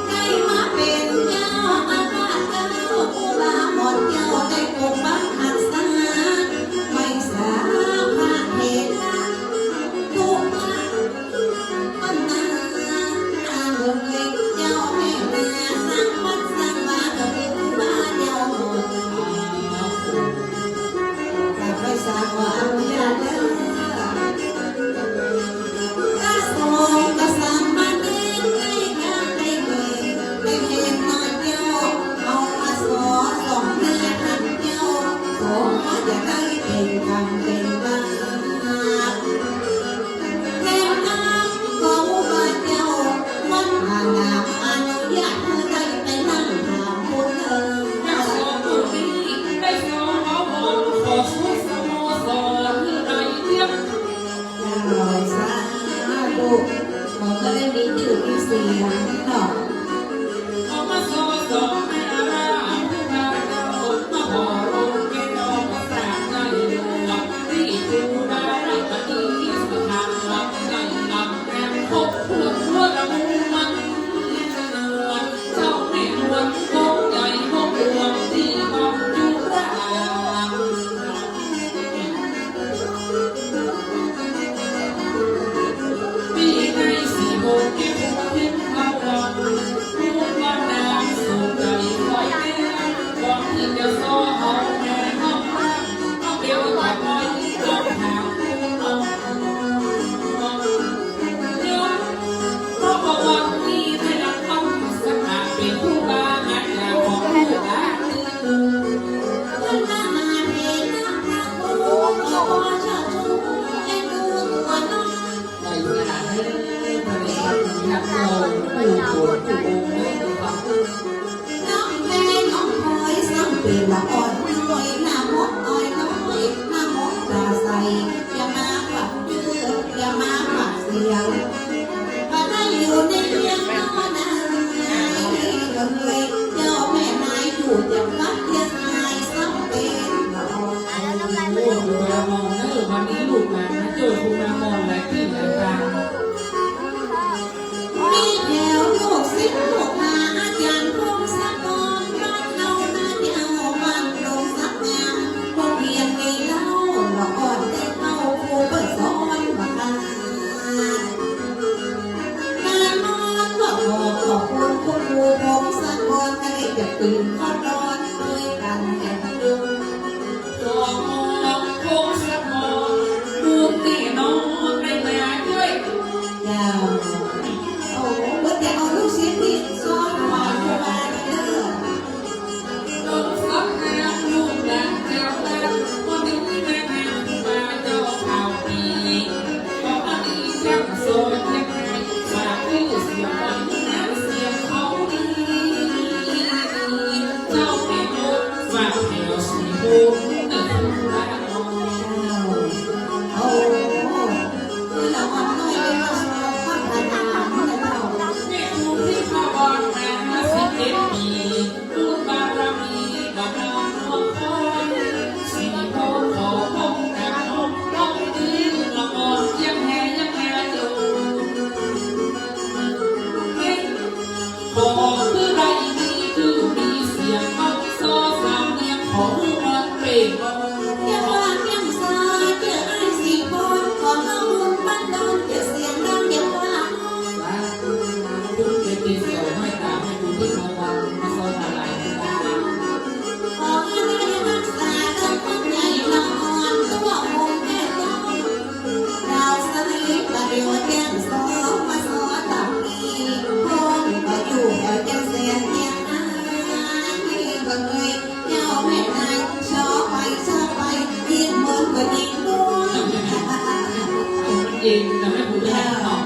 ได้มาเป๋นเจ้าอาวาสเจ้า ครูบาหมดเจ้าได้ปกปักหักษา ไหว้สาพระเถระทุกพระ ปัญหาเอ่ย เจ้าแม่นาสร้างวัดสร้างวา ก็คือครูบาเจ้าหมด กราบไหว้สาขออนุญาตเด้อ พระสงฆ์กับสามเณรได้กาได้เงิน ได้เห็นน้อยเจ้า เอามาสอส่องแม่ท่านเจ้า ขออย่าได้เป๋นกรรมเป๋นบาป แทนน้ำของพระเจ้า วัดอาณาอนุญาตให้ได้ไปนั่งถามคนเอิง อยากสอนผู้นี้ ได้สอนเอาของขอสุดสโมสรให้ได้เยี่ยม เจ้า สาธุ ขอก็ได้มีจื้อมีเสียงเนาะ ครบถ้วนทั่วละมุมมัน เองนะแม่ครูเจ้าเนาะ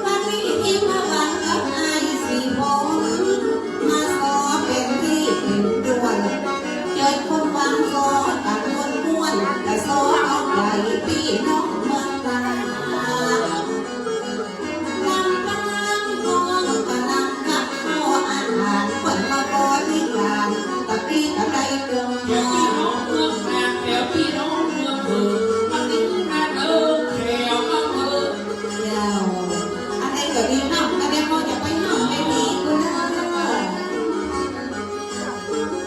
วันนี้อินทวันกับอ้ายสีหน มาสอเป๋นตี้เป๋นตวน เจิดคนฟังสอกั๋นม่วนๆ กะสอเอาใจ๋ปี้น้องเมืองตราด นำตังของกะนำกับข้าวอาหาร เปิ้นมาบริก๋าน ตะกี้กะได้เกิน แถวปี้น้องเมืองตราด แถวปี้น้องเมืองเมือง มากิ๋นก๋านเอิ้นแถวเมืองเมือง เจ้า อันนี้กะดีเนาะ อันนี้เฮาจะไปหาเวทีกูเน่อ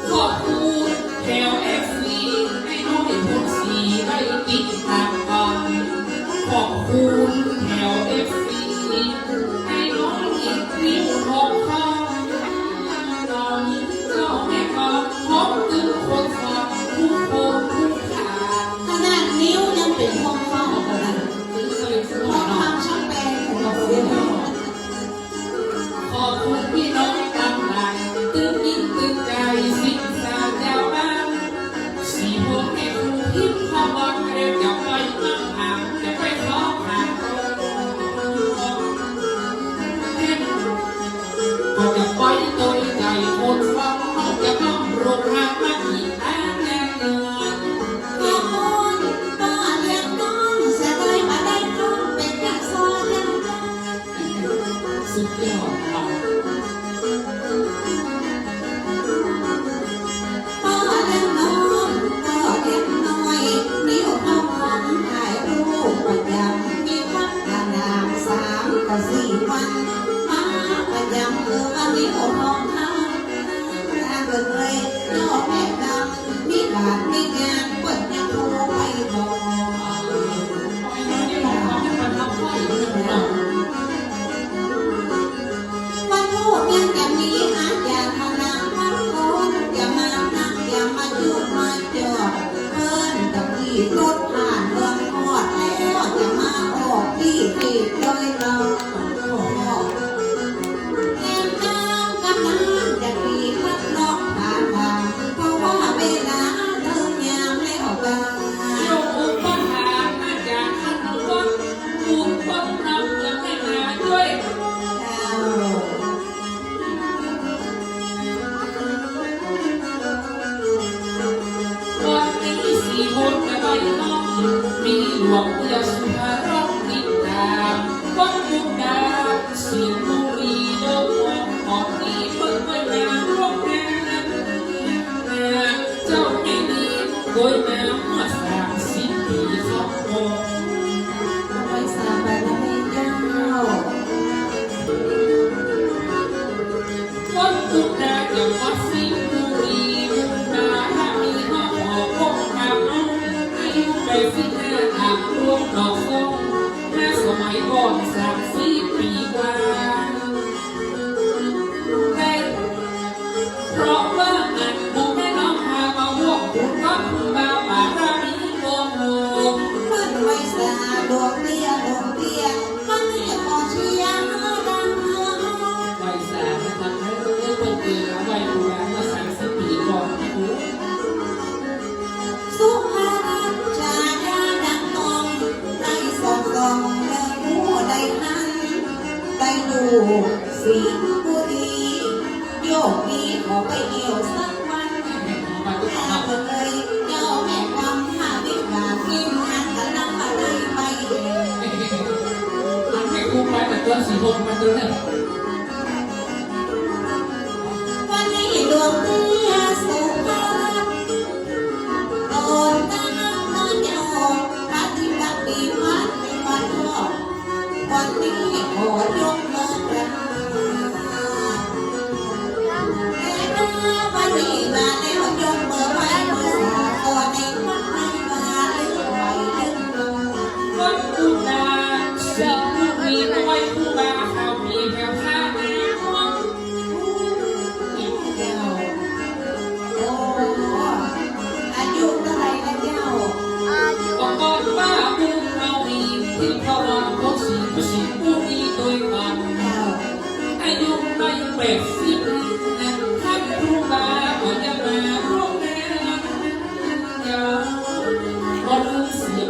ขอบคุณแถวเอฟซี ไอ้น้องไอ้พวกสีได้ติดตามกัน ขอบคุณแถวเอฟซี ไอ้น้องไอ้พวกทองคำ เจ้าแม่ก็ขอบคุณคนฟังทุกคนทุกท่าน ขนาดนิ้วยังเป๋นทองคำขนาดนั้น ทองคำช่างแปลงของเราเสีย ขอบคุณปี้น้องตังหลาย ตึงจิตตึงใจ๋ สิทธิ์ศาสตร์จาวบ้าน สีหนแม่ครูทิพย์ ขอบอกเกรงจะไปมั่งหาง จะไปขอผ่าน ก็จะไปโตยใจ๋ คนฟังเขาจะต้องรู้หามาอีกนานแน่นอน ขอบคุณป้อเลี้ยงน้อง เสียดายบ่ได้น้องเป๋นนักสอน สุดยอดครับ ป้อเลี้ยงน้อง ป้อเลี้ยงน้อย นิ้วเต้าคำถ่ายรูปประจ๋ำ มีพักอานามสามกับสี่วัน มาประจ๋ำ เออ วันนี้อดนอนค้าง เปิดเลย เจ้าแม่ดำ มีหลานมีงาน เปิ้นยังโทรไปบอก วันพูดยังจะมีอาจ๋ารย์คณะพักคน จะมานั่ง จะมาจุ๊บมาจอบ เปิ้นจะขี่รถผ่านเมืองฮอดแล้ว จะมาออกตี้เขตเลยเนาะ แม่นางกำนันจะขี่ลัดเลาะผ่านบ้าน เพราะว่าเวลาเดินยามแล้วก็ เที่ยวอุปถัมภ์อาจ๋ารย์คณะวัฒน์ อุปถัมภ์จะไม่มาด้วย เจ้า วันนี้สีหนจะไปน้อง มีหลวงปู่ย่าสุภาร้องติดตาม วัดมุกดา สิงห์บุรี โดยรวม ออกนี้เปิ้นไปมาร่วมงาน เจ้าแม่นี้โดยมาเมื่อสามสิบปี๋ครับผม ไปสามบารมีเจ้า วัดมุกดา จังหวัดสิงห์บุรี มุกดา ถ้ามีห้องหอพบกับน้อง อายุแปดสิบห้า อักลวงดอกส้ม ณ สมัยก่อนสามสิบปี๋กว่า แต่เพราะว่าอันหมู่แม่น้องพามาร่วมบุญกับครูบาบารมีองค์หนึ่ง เปิ้นไหว้สาหลวงเตี้ย หลวงเตี้ย วันนี้ขอเชียร์ดัง ไหว้สานะครับ เออ เปิ้นเกิดมาไหว้ครูบาเมื่อสามสิบปี๋ก่อนนะครู สุภารัตน์ฉายาดังก้อง ได้ส่องส่อง ได้ฮู้ได้หัน ได้ดูสิงห์บุรี โยกนี้ขอไปเอี่ยวสักวัน มาตุ๊กตา เอ่ย เจ้าแม่กำพร้าวิกาทีมงานกำลังมาได้ไปเอง อันนี้ครูไปแต่ตัวสีหกมาตัวเนี่ย วันนี้หลวงเตี้ยสุภารัตน์ ตอนนั้นมาเจ้าปฏิบัติปฏิบัติชอบ วันนี้ขอยกมือกราบ แต่ถ้าวันนี้มาแล้วยกมือไหว้บูชา ขอในวัดในวาหรือไปเดิน วัดพุทธา สิงห์บุรี ไหว้ครูบา เขามีแถวท่าน้ำ เจ้า โอ้ อายุเต้าใดละเจ้า อายุ ก็บอกว่าบุญเรามีที่พระวังของสิงห์ สิงห์บุรีโดยก่อน เจ้า อายุได้แปดสิบ ท่านครูบาก็จะมาร่วมงาน เจ้า ก็ลืมเสีย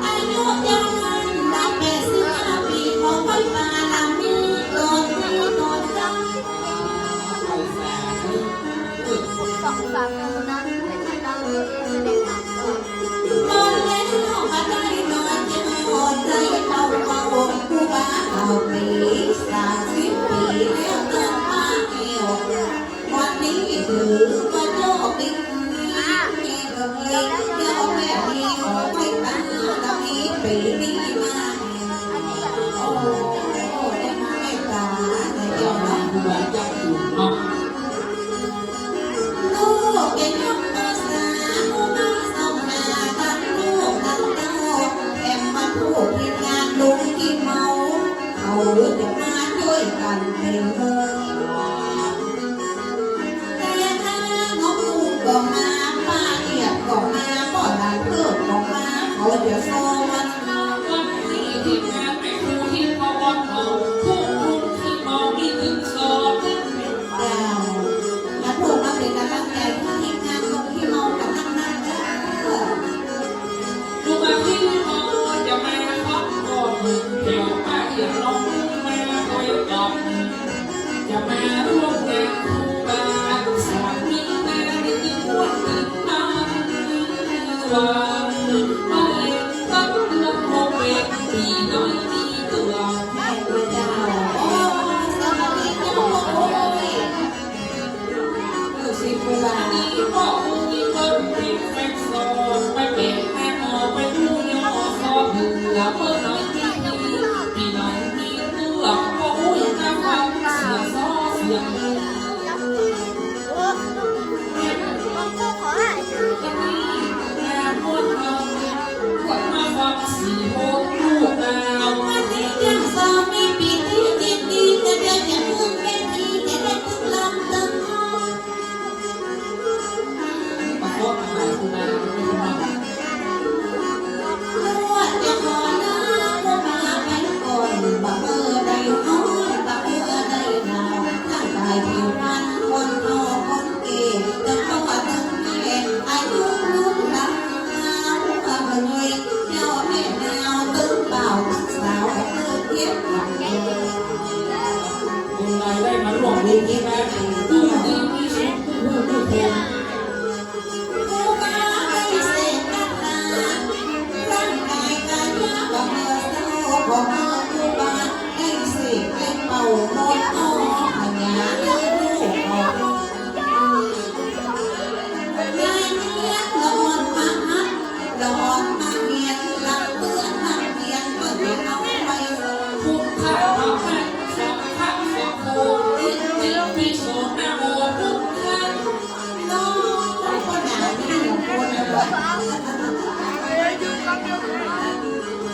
อายุเจ้านั้นได้แปดสิบห้าปี ขอค่อยปารามีตนนี้ตนเจ้า สองสามคนนั้นเป็นกำลังเสด็จมา ตอนเล็กน้องก็ได้นอนเจ็บคอใจเบาๆ ครูบาเอาปีสามสิบปีแล้วเกิดมาแก้ว วันนี้ถือว่าโชคดี เจ้าแม่มีของไว้ตา เรามีปีนี้มา โอ้โห ได้มาเมตตา แต่เจ้าเนาะ ครูบาเจ้าอยู่เนาะ ลูกเป็นนกภาษา ผู้มาส่องหน้าทั้งลูกทั้งเต้า แถมมาผู้ทีมงานลุงขี้เมา เขาจะมาช่วยกันเต็มเมือง แต่ถ้าน้องลูกก็มา ป้าเอียดก็มา ป้อหลานเลิกก็มา เขาจะซ้อน วันนี้ทีมงานแม่ครูที่เขาวัดเขา ผู้ลุงขี้เมามีถึงสอง เจ้า มาถูกมาเป็นกำลังใจให้ทีมงานคนขี้เมากับนักๆ เด้อ ลูกมาที่เมาจะมาพักผ่อน เดี๋ยวป้าเอียดลองมาคอยกล่อม จะมาร่วมงานครูบา สามีนาได้ยินว่าถึงบ้าน ว่ามาเล่นตั้งเรื่องโมเมนต์ ปีน้อยมีตัว แม่พระเจ้า โอ้ สวัสดีเจ้า โอ้ย ลูกศิษย์ครูบา นี่ก็มีคนเป็นแฟนโสด ไปเก็บแม่หมอไปดูยอดสอบ แล้วเมื่อไหร่ที่มี ปีไหนมีเลือก ก็อุ้ยจะฟังเสียงซ้อเสียง คนใดได้มาร่วมบุญนี้นะ ผู้ดีมีสุข ผู้ผู้คน ครูบาได้เสกคาถา ร่างกายกายะบ่เมื่อเศร้า บ่เมื่อครูบาได้เสกได้เป่ามนต์ เอาพญานาคลูกออก ยายเมียนละอ่อนมาฮัก ละอ่อนมาเมียน ละเปื้อนมาเมียน ก็จะเอาไปพุทธะ สังฆะ สังโฆ อิติปิโส นะโมพุทธะ น้องก็ด่าไม่ได้หลวงพ่อนะวะ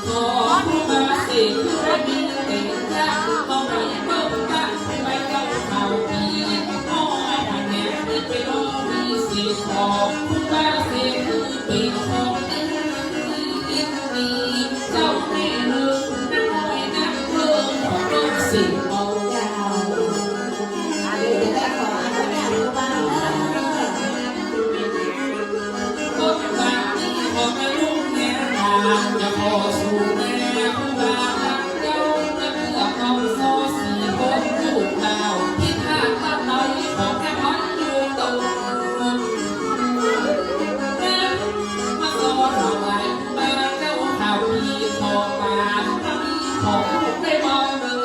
ขอครูบาเสกให้มีเตชะ ต้องไปเบิ่งพระไปเจ้าเขาดี พ่อแม่ไปรอมีเสก ขอครูบาเสกคือเป็นของดี เจ้าแม่เลิงน้อยนักเลิงขอเบิ่งเสกเอาเจ้า เดี๋ยวจะได้ขออนุญาตครูบาเด้อ บนบาทนี้ขอแม่ลูกแม่หลาน จะขอสู่แม่ครูบาเจ้า จะเพื่อเอาซอสีบนลูกดาว ที่ข้าพเจ้าขอแค่พันอยู่ตรง มาซอถวายครูบาเจ้า ข้าพี่ขอปาก ข้าพี่ขอลูกได้บ่เอ่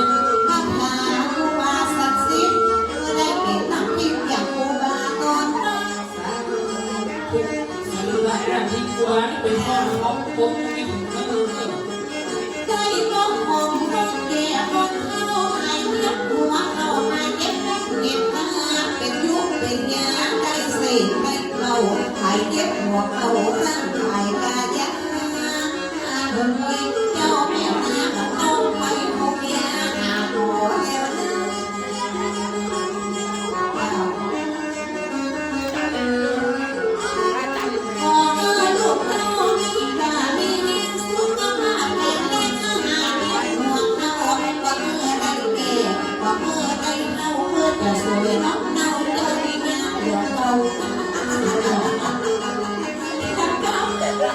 ย คาถาครูบาศักดิ์สิทธิ์ เพื่อได้เป็นน้ำทิพย์อย่างครูบาตอนนั้น สาธุ สาธุ เป็นพ่อของผม ได้นกหงส์นกแก้ว คนเฒ่าหายเจ็บหัว เฒ่าหายเจ็บเจ็บขา เป็นยุงเป็นยา ได้เสกได้เป่า หายเจ็บหัวเข่า ร่างกายกายะ เจ้าแม่นาคต้องไปพบยาหาหมอแล้วนะ ขอให้ลูกเต้ามีกามีสุขภาพแข็งแรง หาเลี้ยงหัวเต้า ก็เมื่อได้แก่ ก็เมื่อได้เฒ่า เพื่อจะสวยน้องเต้าเจ้าดีงาม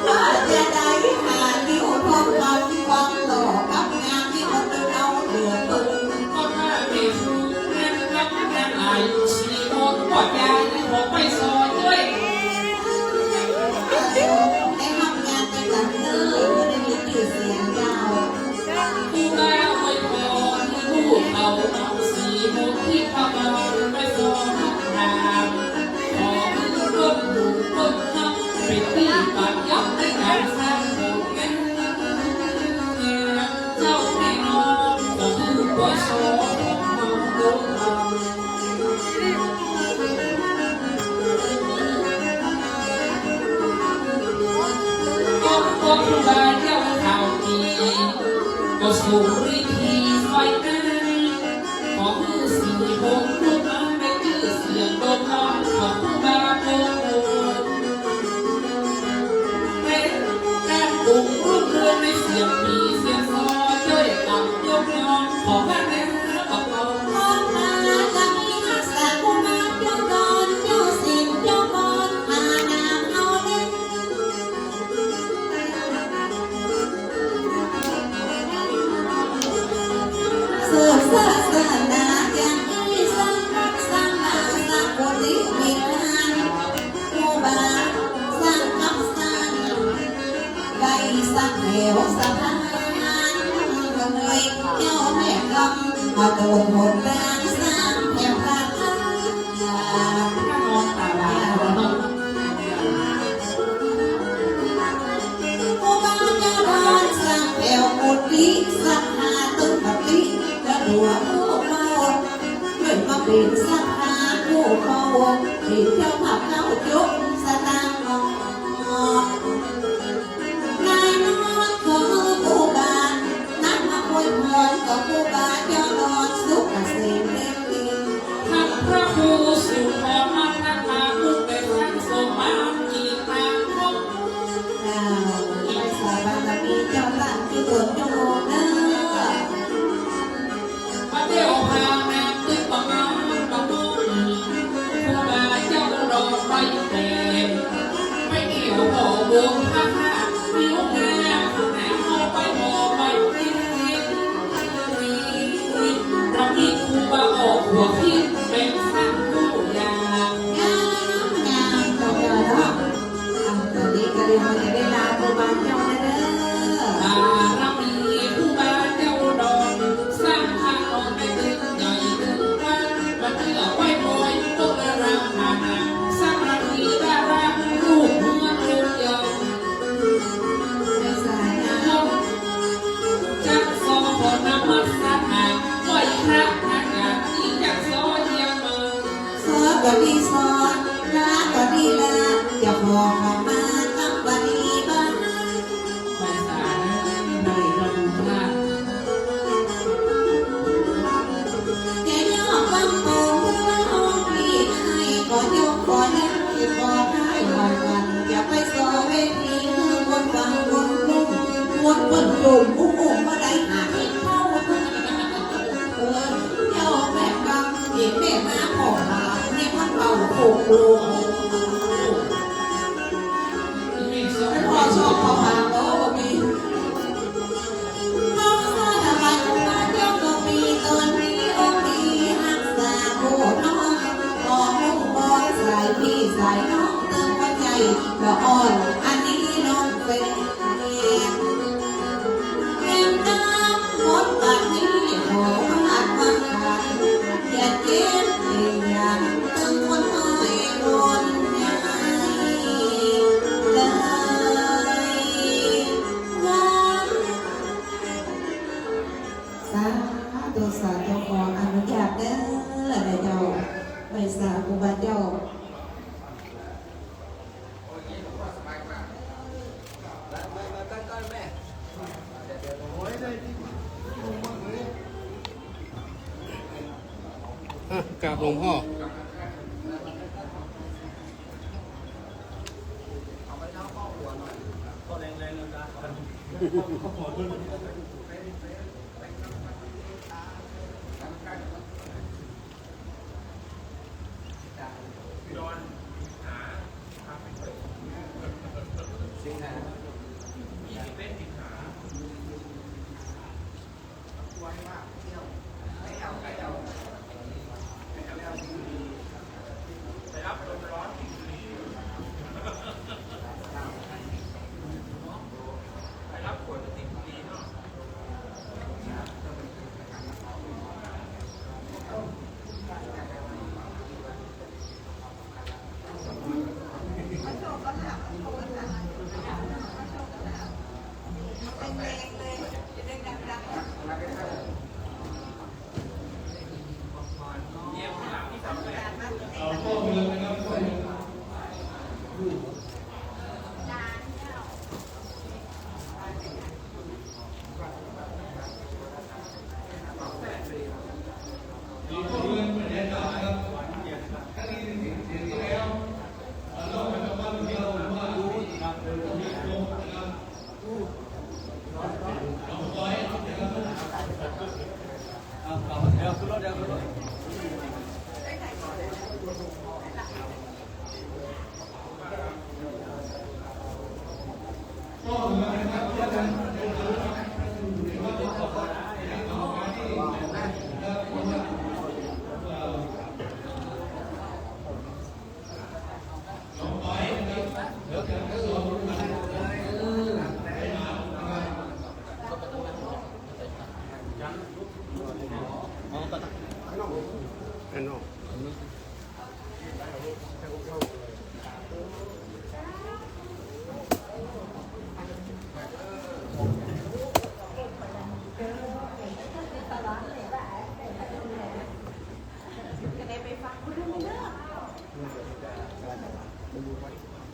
ว่าจะได้หาคิวทองคำความหล่อกับงามที่มันเป็นเอาเหลือเปิด ก็ถ้าไม่รู้เรื่องกับงานอายุสี่คนก็ย้ายออกไปซอยด้วย ได้ทำงานเป็นหลังเลิก ได้มีชื่อเสียงยาว ผู้ว่าอวยพรลูกเขาเอาสี่คนที่พามาไปสอนราม ขอให้ร่มอยู่ร่มธรรม เป็นที่ปักยับในการสร้างผลงาน เจ้าแม่นอนก็คือปส ของเฮาโดยธรรม ก็ ก็ครูบาเจ้าข่าวดี ก็สู่วิธีไฟนั้น ขอหื้อสี่วงลูกหลานได้ชื่อเสียงโด่งดัง ขอครูบาโปรด เป็นการปลุกรุ่งเรืองในเสียงผีเสียงซอ ด้วยกำยกย้อน ขอพระแม่ประกอบ ขอพระจะมีรักษาครูบาเจ้าดอน เจ้าสิงห์เจ้าบอน พานามเอาเล่น สืบศาสนาอย่างอี้ สร้างพระสร้างนา สร้างกุฏิวิหาร ครูบาสร้างกับสร้าง ไว้สักแถวสะพาน ขโมยเจ้าแม่กำ มาโดนหนทางสร้างแถวพระธาตุ ครูบาเจ้าดอนสร้างแถวกุฏิศรัทธาตึงปฏิ กระดัวผู้เฝ้า เกิดมาเป็นศรัทธาผู้เฝ้า เป็นเจ้าภาพเก้าจุกสตางค์ออก นายน้อยขอครูบา นักมาอวยพรขอครูบาเจ้าดอนสุขเกษมเต็มที่ ท่านพระครูสุนทรมาศ ท่านพระครูเป็นพระสงฆ์มากี่ครั้ง อ้าว ไปสาบารมีเจ้าต้านจุดนจุดโลกเด้อ พระเจ้าพาแม่ตึกประมาณประมาณ ครูบาเจ้าดอกไม้แดง ไปเกี่ยวบ่อวงพระธาตุ ผิวแดง ขนาดเอาไปบ่อใบเตย เรามีครูบาออกหัวพิษเป็นสร้างผู้อย่าง งามงาม ต่อไปเนาะ อ่ะ ตอนนี้ก็เรียนมาจะได้ลาครูบาเจ้าแล้วเด้อ บารมีครูบาเจ้าดอน สร้างพระนอนไปตึงใหญ่ตึงกว้าง มาเตื้อไว้บอย ต้นรามฐานะ สร้างระพีดารา ลูกเมืองลูกยอง ในสายงาน จักสอนนมัสการ ไหว้พระนักการที่จักสอนเยี่ยมมา สอนก็ดีสอน ลาก็ดีลา จะขอขมาตั้งปฏิบัติ ภาษาในระดูพระ จะยกคำโปรดพระองค์ที่ให้ ขอยกขอยักที่ขอได้หวังวัน จะไปสอเวที คือคนฟังคนลุ่ม คนเปิ้นโยมอุ้มอุ้มบ่ได้หาที่เข้า เออ เจ้าแม่กำ เห็นแม่มาขอหา ในพันเป่าโขกโลง พ่อชอบขอหา โอ้ บ่มี น้องสาวบ้านเจ้าก็มีตนมีองค์ดีฮักษาผู้น้อย ขอมุ่งบอยสายพี่สายน้องเติมหัวใจละอ่อน อันนี้น้องเป็น เป็นกำหมดบัดนี้ขอพลาดความขาด อย่าเจ็บเป็นอย่างตึงคนน้อยคนใหญ่เลย สาธุ สาธุ ขออนุญาตเด้อ เจ้า ไหว้สาครูบาเจ้า อ่ะ กราบหลวงพ่อ พี่ดอน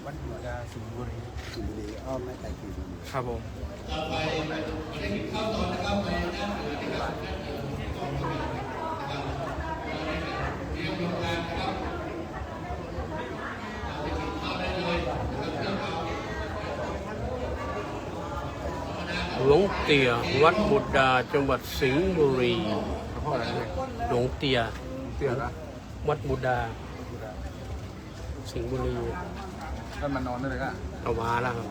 วัดบุตรดาสิงห์บุรี สิงห์บุรี อ้อ ไม่ไกล สิงห์บุรี ครับผม หลวงเตี่ย วัดบุตรดา จังหวัดสิงห์บุรี หลวงเตี่ย เตี่ยนะ วัดบุตรดา สิงห์บุรี ท่านมานอนได้เลยอะ เอาวาแล้วครับ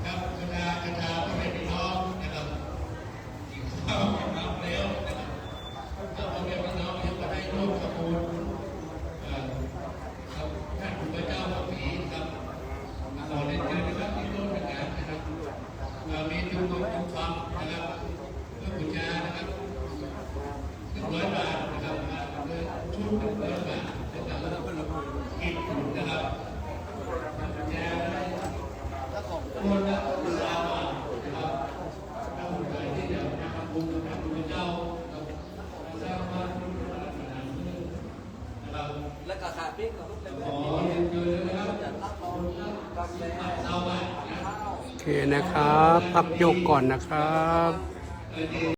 ครับ บรรดา บรรดาพ่อแม่พี่น้องนะครับ กินข้าวกันมาแล้วนะครับ ถ้าพ่อแม่พี่น้องยังบ่ได้ร่วมทำบุญ เอ่อ ครับ ท่านครูบาเจ้าก็มีครับ ขอเรียนเชิญนะครับ ที่ร่วมในงานนะครับ เอ่อ มีจุดร่วมจุดฟังนะครับ เพื่อบูชานะครับ หนึ่งร้อยบาทนะครับ ชุดหนึ่งร้อยบาทนะครับ กิจนะครับ คนละสามบาทนะครับ ถ้าผู้ใดที่จะทำบุญกับพระคุณเจ้านะครับ สร้างบ้านที่เป็นศาสนาเพื่อนะครับ แล้วก็ขาดเพียงกับ ขอเรียนเชิญนะครับ จัดรับรองกาแฟ สามบาทนะ ข้าว โอเคนะครับ พักยกก่อนนะครับ เอ่อ